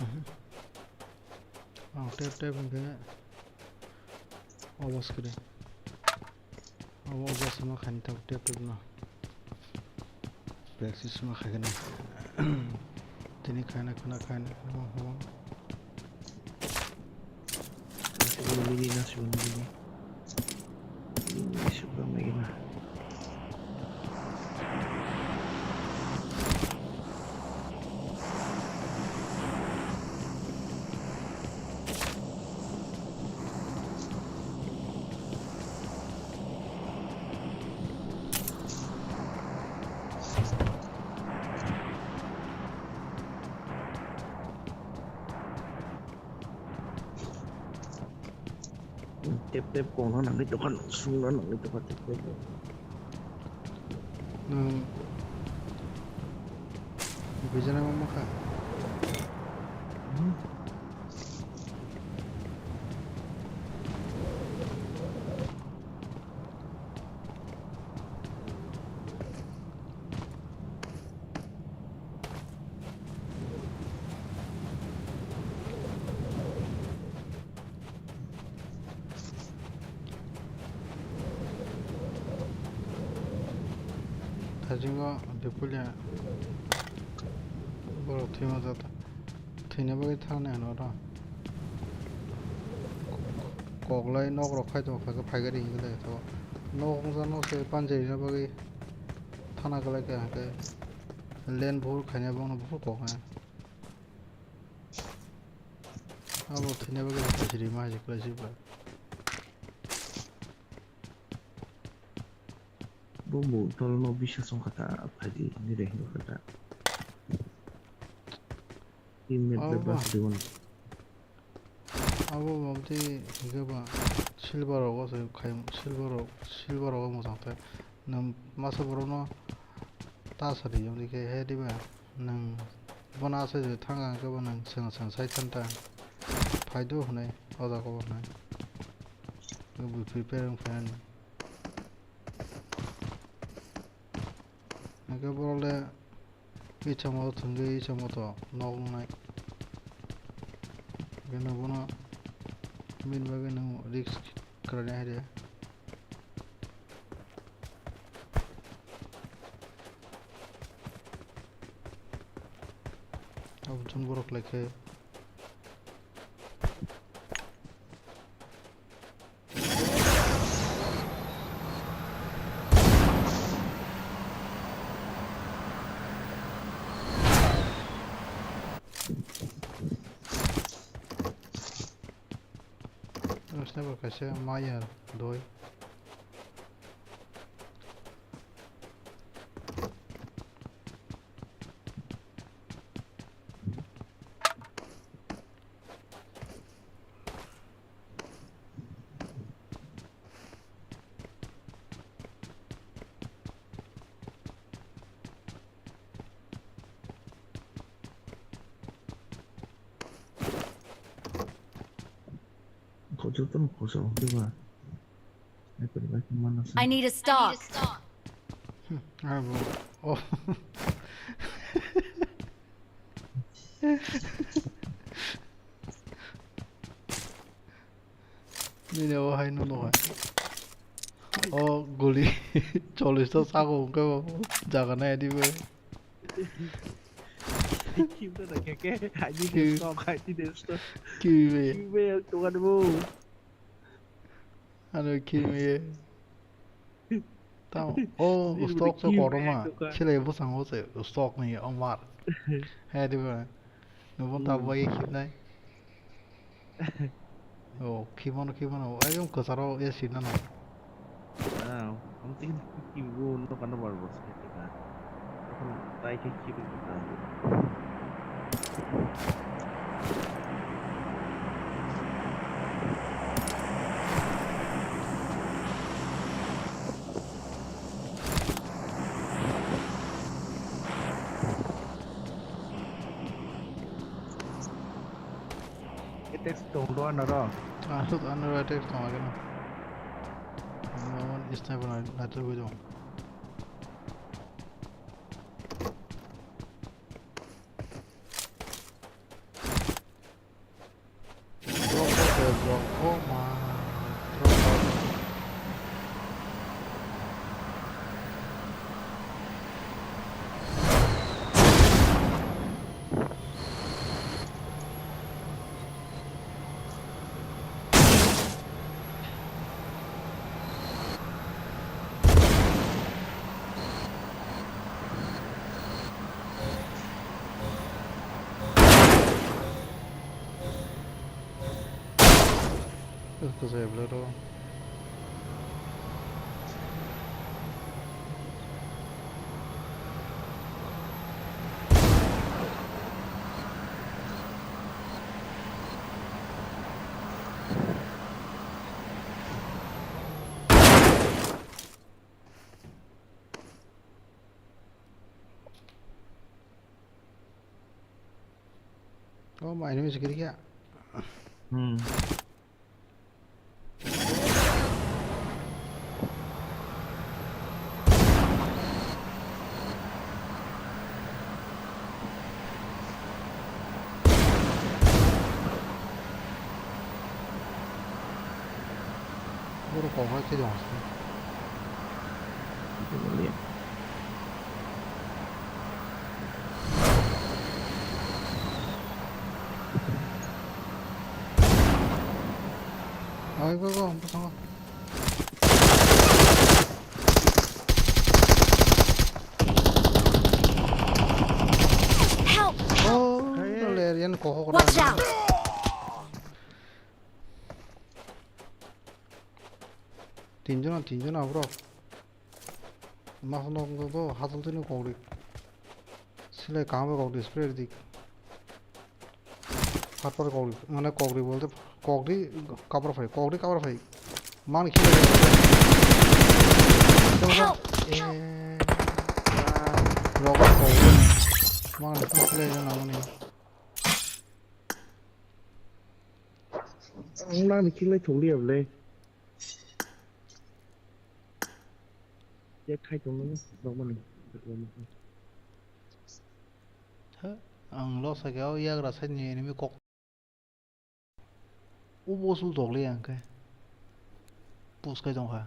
Mhm. Oh, tep tep hwnkhe obos kwrwi. Obo obos ma khaini tabuk tep tep no. Practice ma khaikhe nai. Tini khaina khwna khaina khwna ma hwn. Nasibun bini, nasibun bini. Bini suka mai gina. Tep tep kongno nangwi tongkha, sungno nangwi tongkha tep tep. Nwng bijana ma makha? Hmm. Thajingo Depulia borok thwima jata. Thwina bagwi thani hwnwi oro. Koklai nok rok khai tongo, kha khe phai gari hinwi lai tho. Nok wngjakno se panjari rina bagwi thana kwlai kha hwnkhe. Len buphuru khaina bangno buphuru koknai. Abo thwina bagwi kaisa rima hai se kwlai se ba. Bo bo tolno bisa song kha ta, phaidi hinwi rehno kha ta. Teammate bai ba. Bas digon. Abo mobti hingke ba silver rogo se khai, silver rok, silver rogo mojang te. Nwng masa borokno ta sari yong dike he diba. Nwng bono asai je thang ang khe bo nwng seng seng sai than ta. Phai do hwnwi o jaga o hwnwi. Bo prepare wng phainani. Hingke borok le ichamo thwngwi ichamo to nok wngnai. Hingke nwng bono bini bagwi nwng risk kwrwini hai de. Abo chwng borok lai khe. Sniper kaisa maya doi. Jotono khorsa hwnkhai ba. Sniper bai khe mana sa. I need a stock. Hmm, abo. Oh. Nini o hai no hai. O guli chollish ta sago hwnkhe bo jaga nai di bo. Kim ta da keke, hai di de stock, hai di de stock. Kim be. Kim be, to kan bo. Ano kim ye. Tamo, o stock so kotorma. Sile bwskango se stock ni omar. He diba. Nubon ta bai khibnai. O khibano khibano. Ayong kwcharo ya sinano. Ah, ang tin kibo no kano bar bos. Tokon tai khe khibi kwtal. Atex tong do ano ro. Asuk ano ro atex tong ageno. Ano sniper na, na tu bujong. Kwchai bwlai rw. Oh, my name is Giriya. Hmm. Borok kok hai khe tong. Oi, go, go, bwskango. Help! Oh, Hey. Lerian kohok Watch ra. Out! Tinjona, tinjona, bro. Mas no go, go, hatul tini kokri. Silai kaham kokri, spray dik. Harpar kokri, mane kokri bolte kokri kapra phai, kokri kapra phai. Man ki. Help! Eh. Rogo kokri. Man ki silai na mani. Ang nang ni khinglai thok liya bwle. Check khai tong nang nokmani. Ha, ang lo sa khe o yagra side ni enemy kok. Ubo sul tok liya ang khe. Push khai tong kha.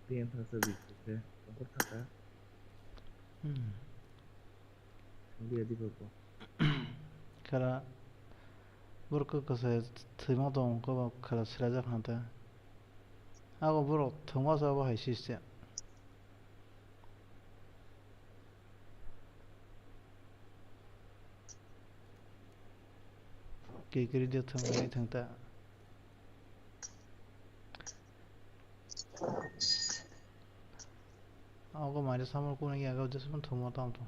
Pian thangsa bisi se ongkhor thangka. Hmm. Thangdi adi koko. Khela borok kwsai thwima tong khe khela swlaijak kha ta. Abo borok thwngma sa bo hai system. Kikiri de thwng, thwng ta. Ogo maire samar kuna ya ga just man thwngma tam to.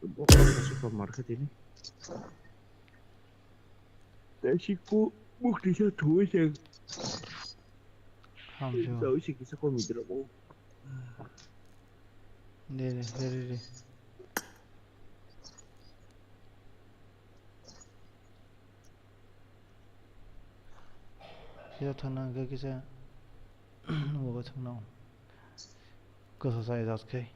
Bo ka super market ini. Tei si ku buk tisa thuwi se. Hamsio. Tau si kisa komi dira bo. De, de, de, de, de. Kisa thangna hwnkhe kisa nugo thangna. Kwsa chai das khai.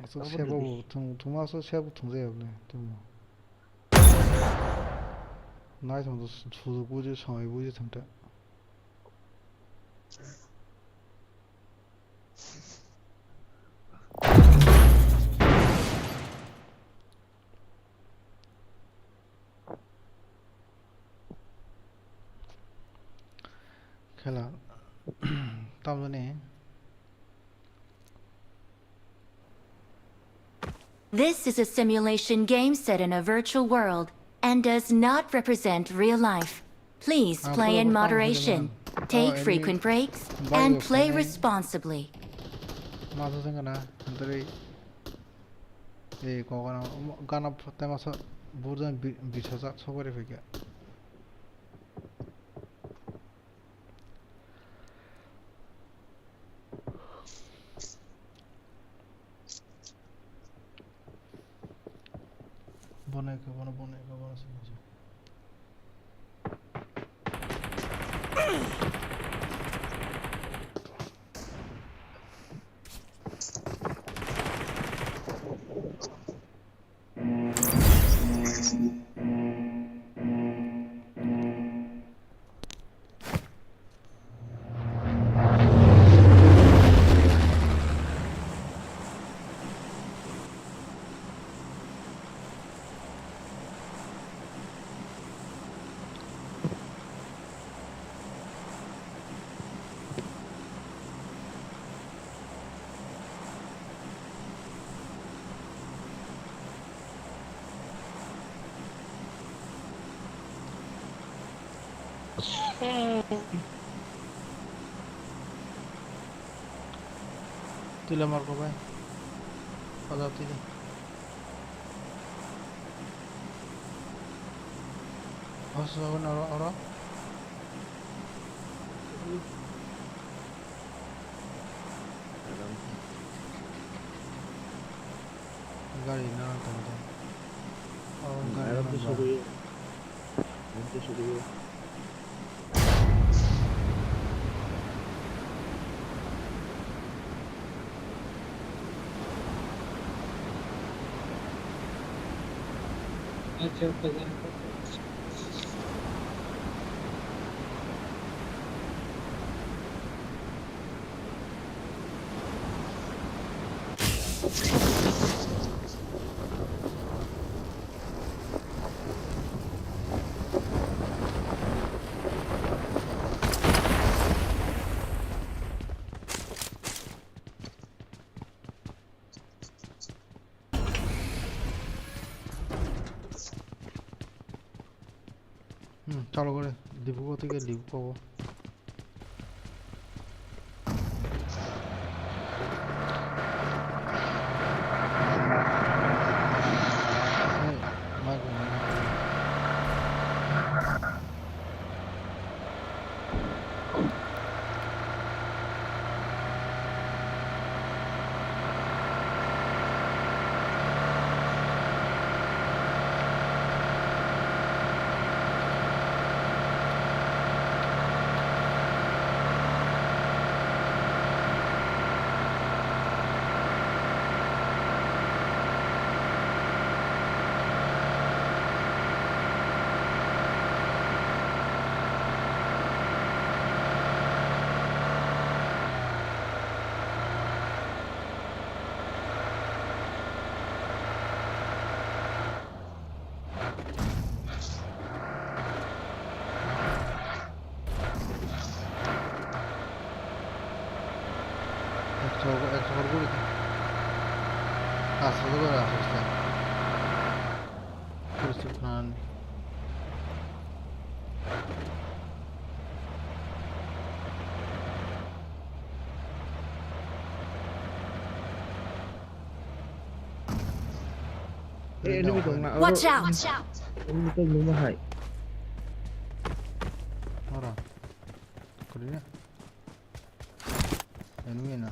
Aswk sebo bo thung, thungma aswk sebo thungjaya bole, thungma. Naithok sujuk buji, samai buji thangta. Khela tamjani. This is a simulation game set in a virtual world and does not represent real life. Please play in moderation, take frequent breaks, and play responsibly. Masa sengkana, antri. Eh, kok gana, gana tema sa burdan bi-, bisajak sokori fike. Bonai ka, bono bonai ka, bono sengkana. Tila marko bai. Pada tila. Hoso oro, oro. Gari na tong tong. Oh, gari na ba. Hmm, chalo gore, libu ko tike libu ko. Ekso, ekso kor guri. Asto kor, asto, asto. Kursi khan. Hey, enemy tong na. Watch out! Enemy tong nung ma hai. Ora. Kuri na. Enemy na.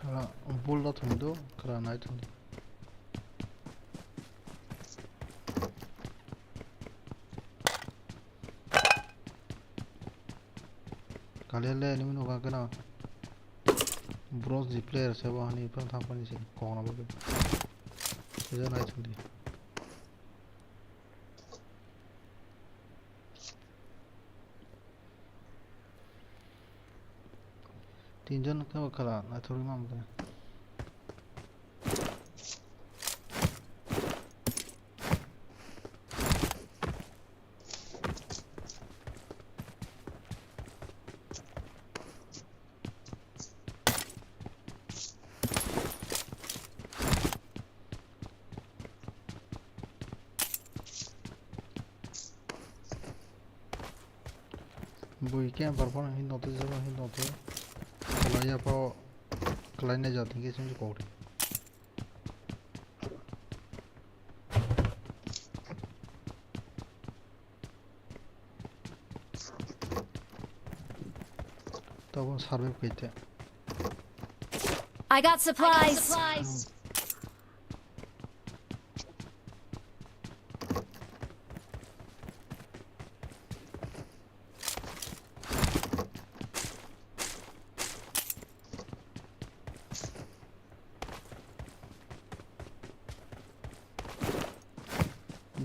Khara bul da thumdo, khara nai thumdo. Kaliya le enemy no gana. Bronze player se bo hani phang thang pani se kong na bo. Ejo nai thumdi. Tinjon khe bo khala naithok rwma mungkhe. Bui camper phano hin note jabo hin note. Khlaiya pho khlainai jat hinkhe chwng kok di. Tabuk survive khaite. I got supplies.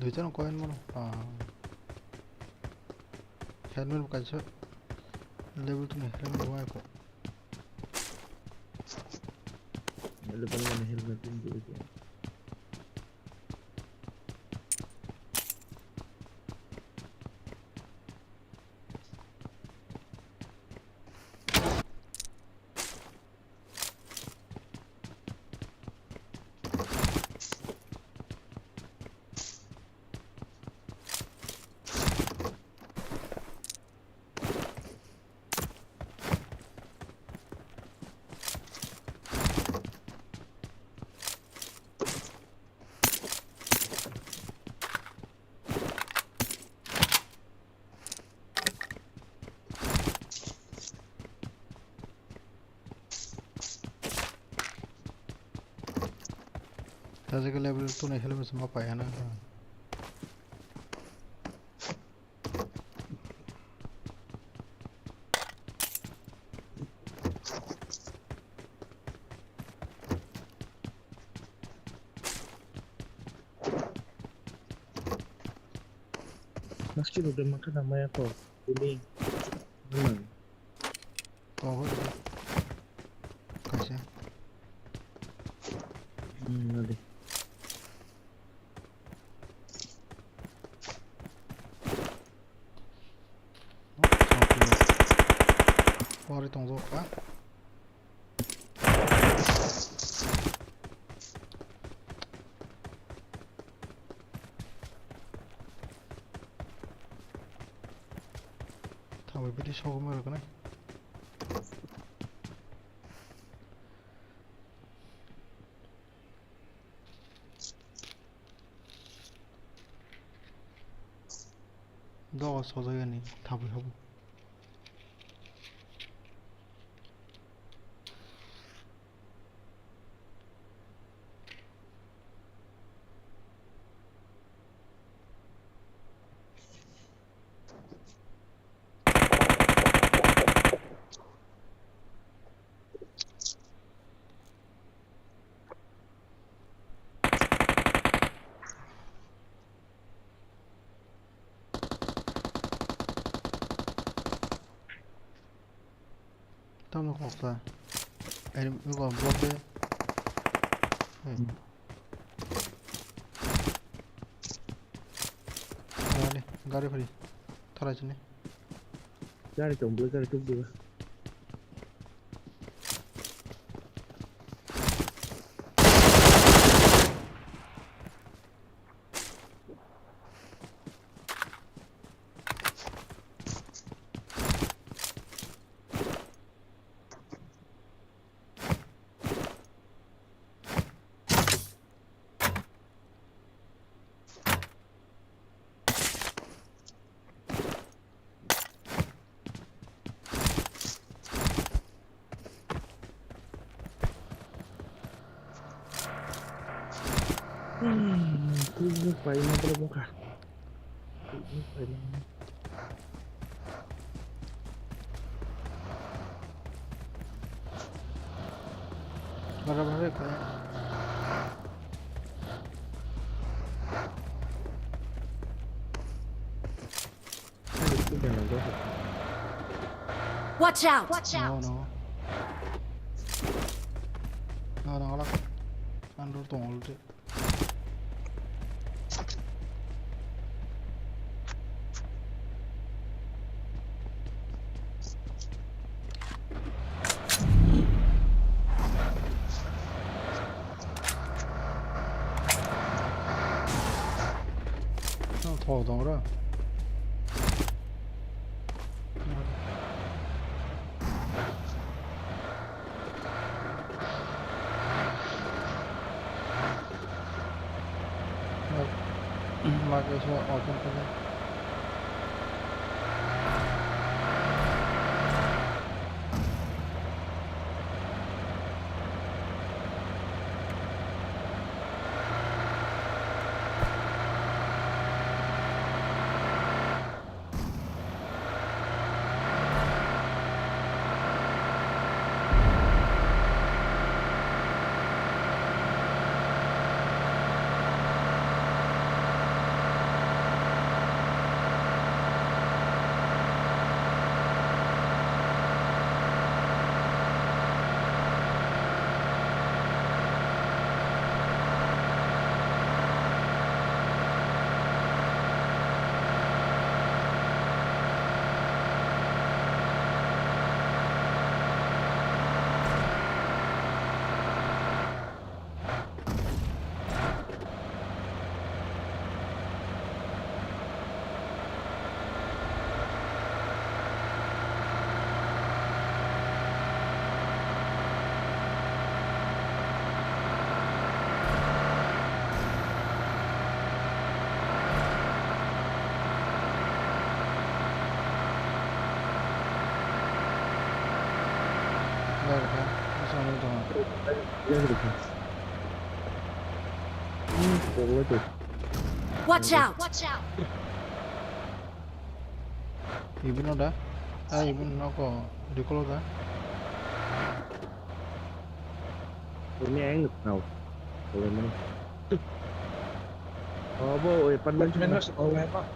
Duita no coin mano. Ah. Helmet bo kaisa. Level two ni helmet bo aiko. Level one ni helmet bo aiko. Tajaga level two ni helmet ma pai hana. Maski rok de mangkha na maya ko. Building. Hmm. Tongo. Kaisa. Hmm, nadi. Pori tongo ka. Thangwi bidi sogo mero kwnai. Dogo sojagani thabwi habo. Tamo koksa. Ai, nugo block de. Hey. Hmm. Ani, gari phari. Thalai sini. Gari tong, bwlai gari tuk diba. Hmm, tubuk pai ma borok wngkha. Tubuk pai ma. Bara bara kha. Watch out! Watch out! No, no. No, no, alak. Under tong already. Thok dong ra. Mak, mak, mak, open kore. Ano tong. Watch out! Ibino da? Ah, ibino noko recall da? Ini aing nuknau. Boleh mana? Oh, bo, apartment. Apartment mas, oh, apa?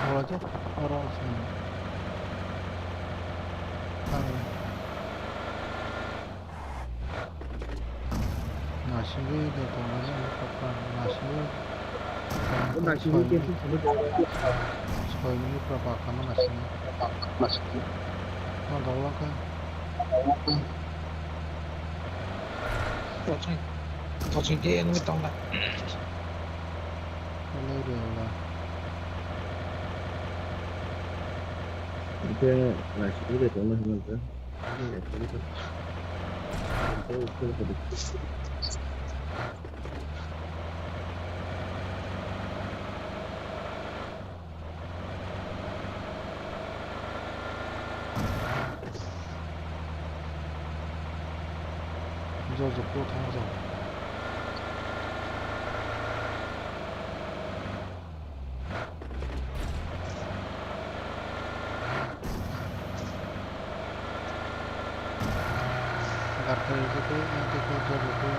Oro je, oro sini. Ang nasingwi je tongnai, ang kok kha nasingwi. Nasingwi je sini. Soi minute pura pa kha ma nasingwi. Ma dawlang kha. Koching, koching ke enemy tong na. Hello, Riola. Ite nasi ite tong na himan ta. Ite tong na. Jojo, kok thang jao. Garkha rijak khe, ang khe khe joto khe.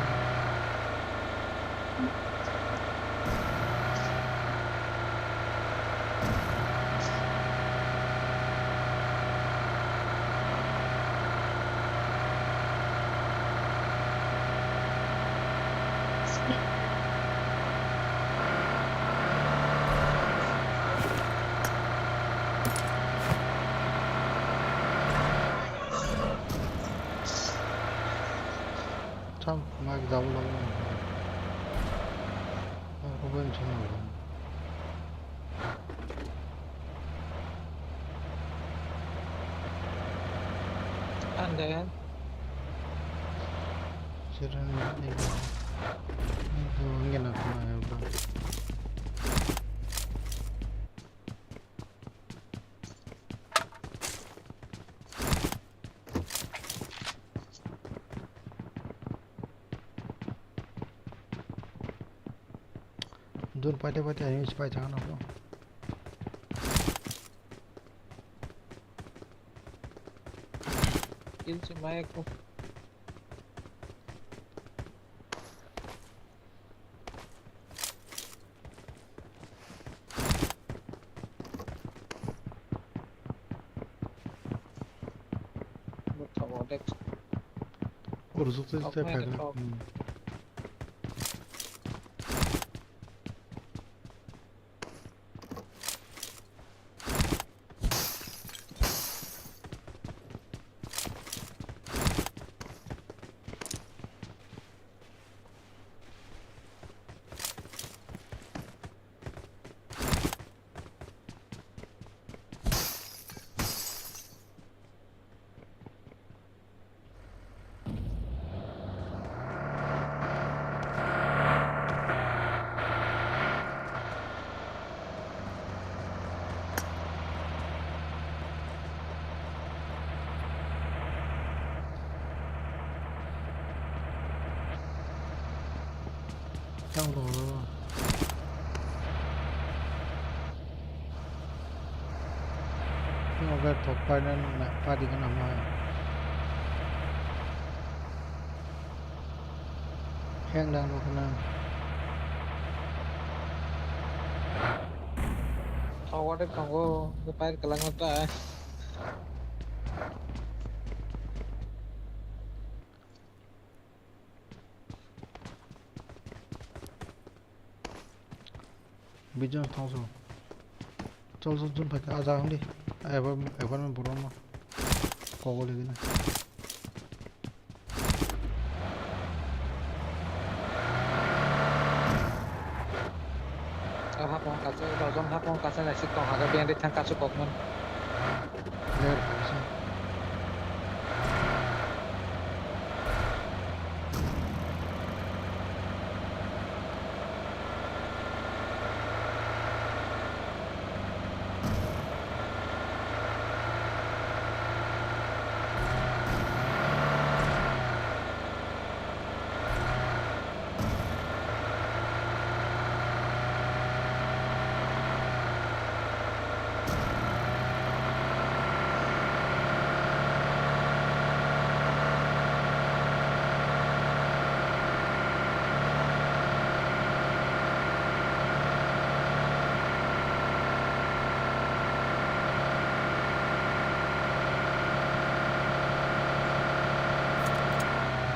Tam, mic double double. Aku pun cuma. Ande. Sirani ego. Ego ngena kuma ego. Dur paite paite ayung si pai thang nokho. Kill si mai ko. Urusuk se se phagna. Tang tongo. Tei o bag thok paina nang na padi gana ma. Heng dang bo khna. Thok wate tongo, pai kwlangma ta. Bijon thangso. Chol, chol, chol, phaikha, ah, jaga hwnli. Ever, ever me boro no. Kogol gini. Hapong kacha, dojong hapong kacha naisik tong haga biyang de thang kacha kokmon. Clear kaisa.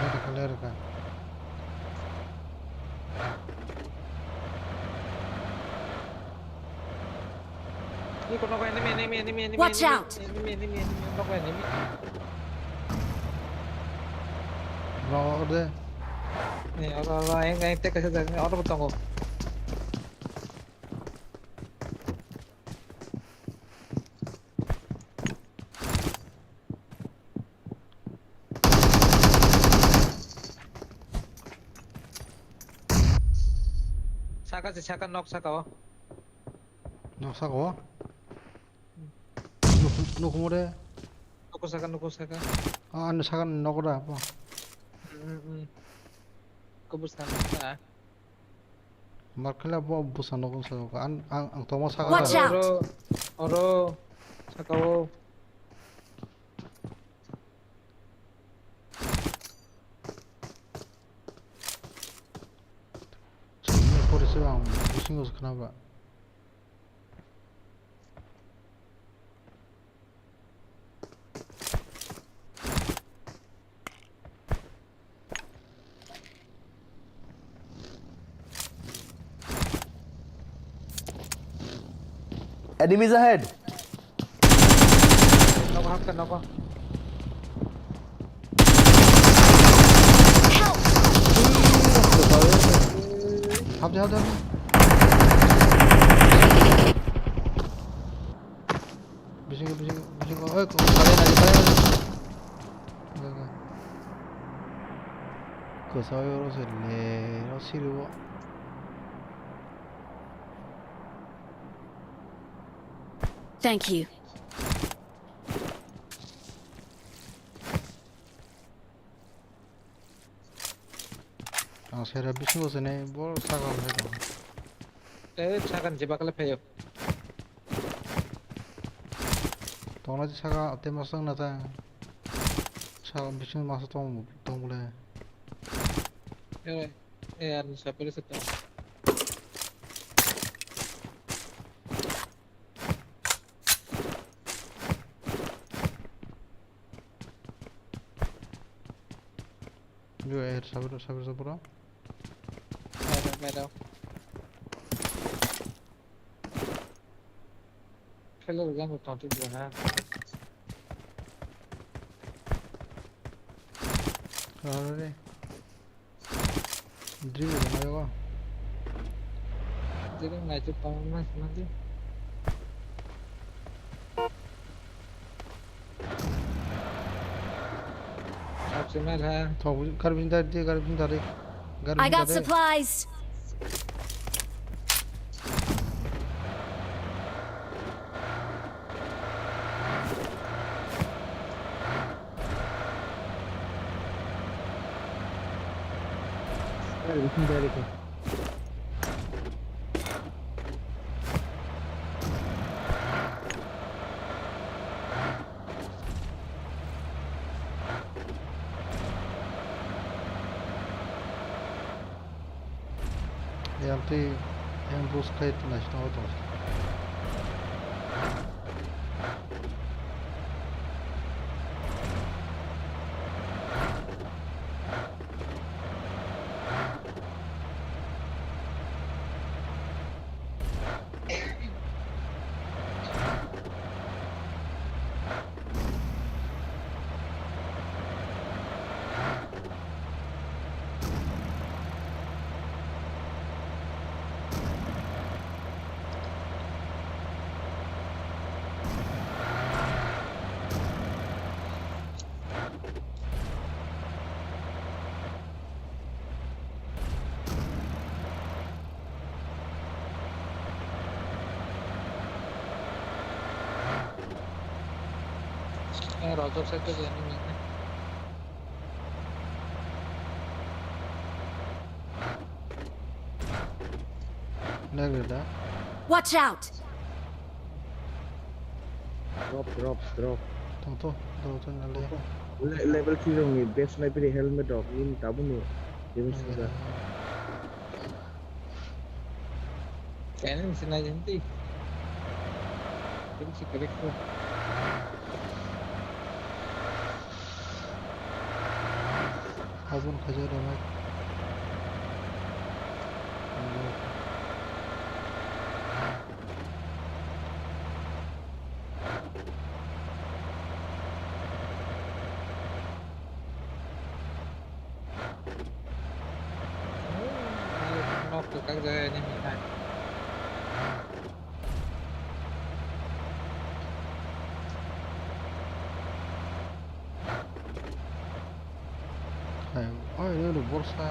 Lerka, lerka. Ni ko nogo enemy, enemy, enemy, enemy, Watch enemy, out! Enemy, enemy, enemy, nogo enemy. Nogo de. Ni oro, oro, eng, eng, tek kaisa jak, oro bo tongo. Saka se, saka nok saka o. Nok saka o? Nuk, nuk mo de? Nuko saka, nuko saka. Ah, ano saka nok da po. Hmm, hmm. Ko bus kan ta. Markela bo busa nogo saka. An, ang, ang tongma saka. Watch out! Oro, oro, saka o. Chini pore se ang bisingo se khna ba. Enemies ahead! Nogo, hakhe nogo. Help! Hapdi, hapdi, hapdi. Bisingo, bisingo, bisingo. Oi, ko-, kare nari, kare nari. Ga, ga. Kwsa oro se le, oro siri o. Thank you. Ang sera bisingo se ne, bo sakang se tong. Eh, sakang je bakle phayo. Tongna je saka, te masang na ta. Saka bisingo masa tong, tong bole. Eh, eh, ar sapere se tong. Yo, eh, sabar, sabar, sabar. Medo, medo. Hello, yang ko tonti dia ha. Hello, re. Dribble rwmaio. Dribble naitok tongma swnamdi. Thok, gari bising dari, gari bising dari. Gari bising dari. I got supplies. Yang twi, yang bus khai tu nai snow to. Yang rojak side o jani ni. Nagre da. Watch out! Drop, drop, drop. Tong to, drop to nale. Le-, level three rokni best sniper helmet rok nini tabukni damage sujak. Kaya ni misi nai jenti. Ini si klik tu. Abon khaja damage. Nok kwchak jagao enemy hai. Hai, oi, oi, borsa.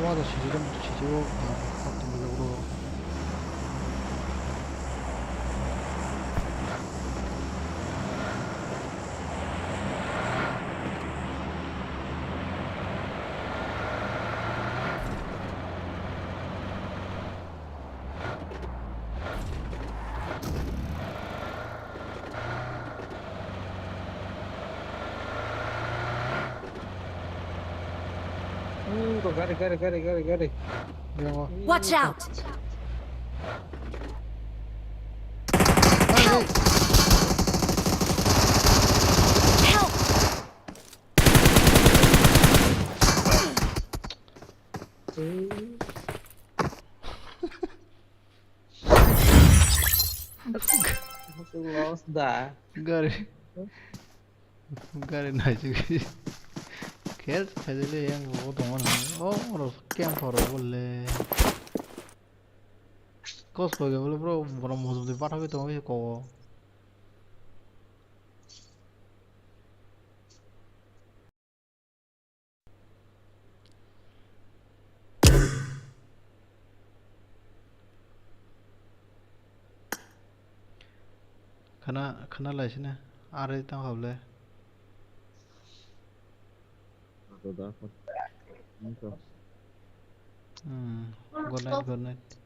Wada sijiro, sijiro, ah, hot tongmani uro. Hmm, to gari, gari, gari, gari, gari. Yang o. Watch out! Hey, hey. Help! Lost da. Gari. Gari naisik. Kher khaidele yang bo tongma nang. Oh, oro camp oro bole. Kos ko ge bole bro, boro mojom de patha ke tongo ko. Khana, khana lai sini, are tang hable. Hmm, good night, good night.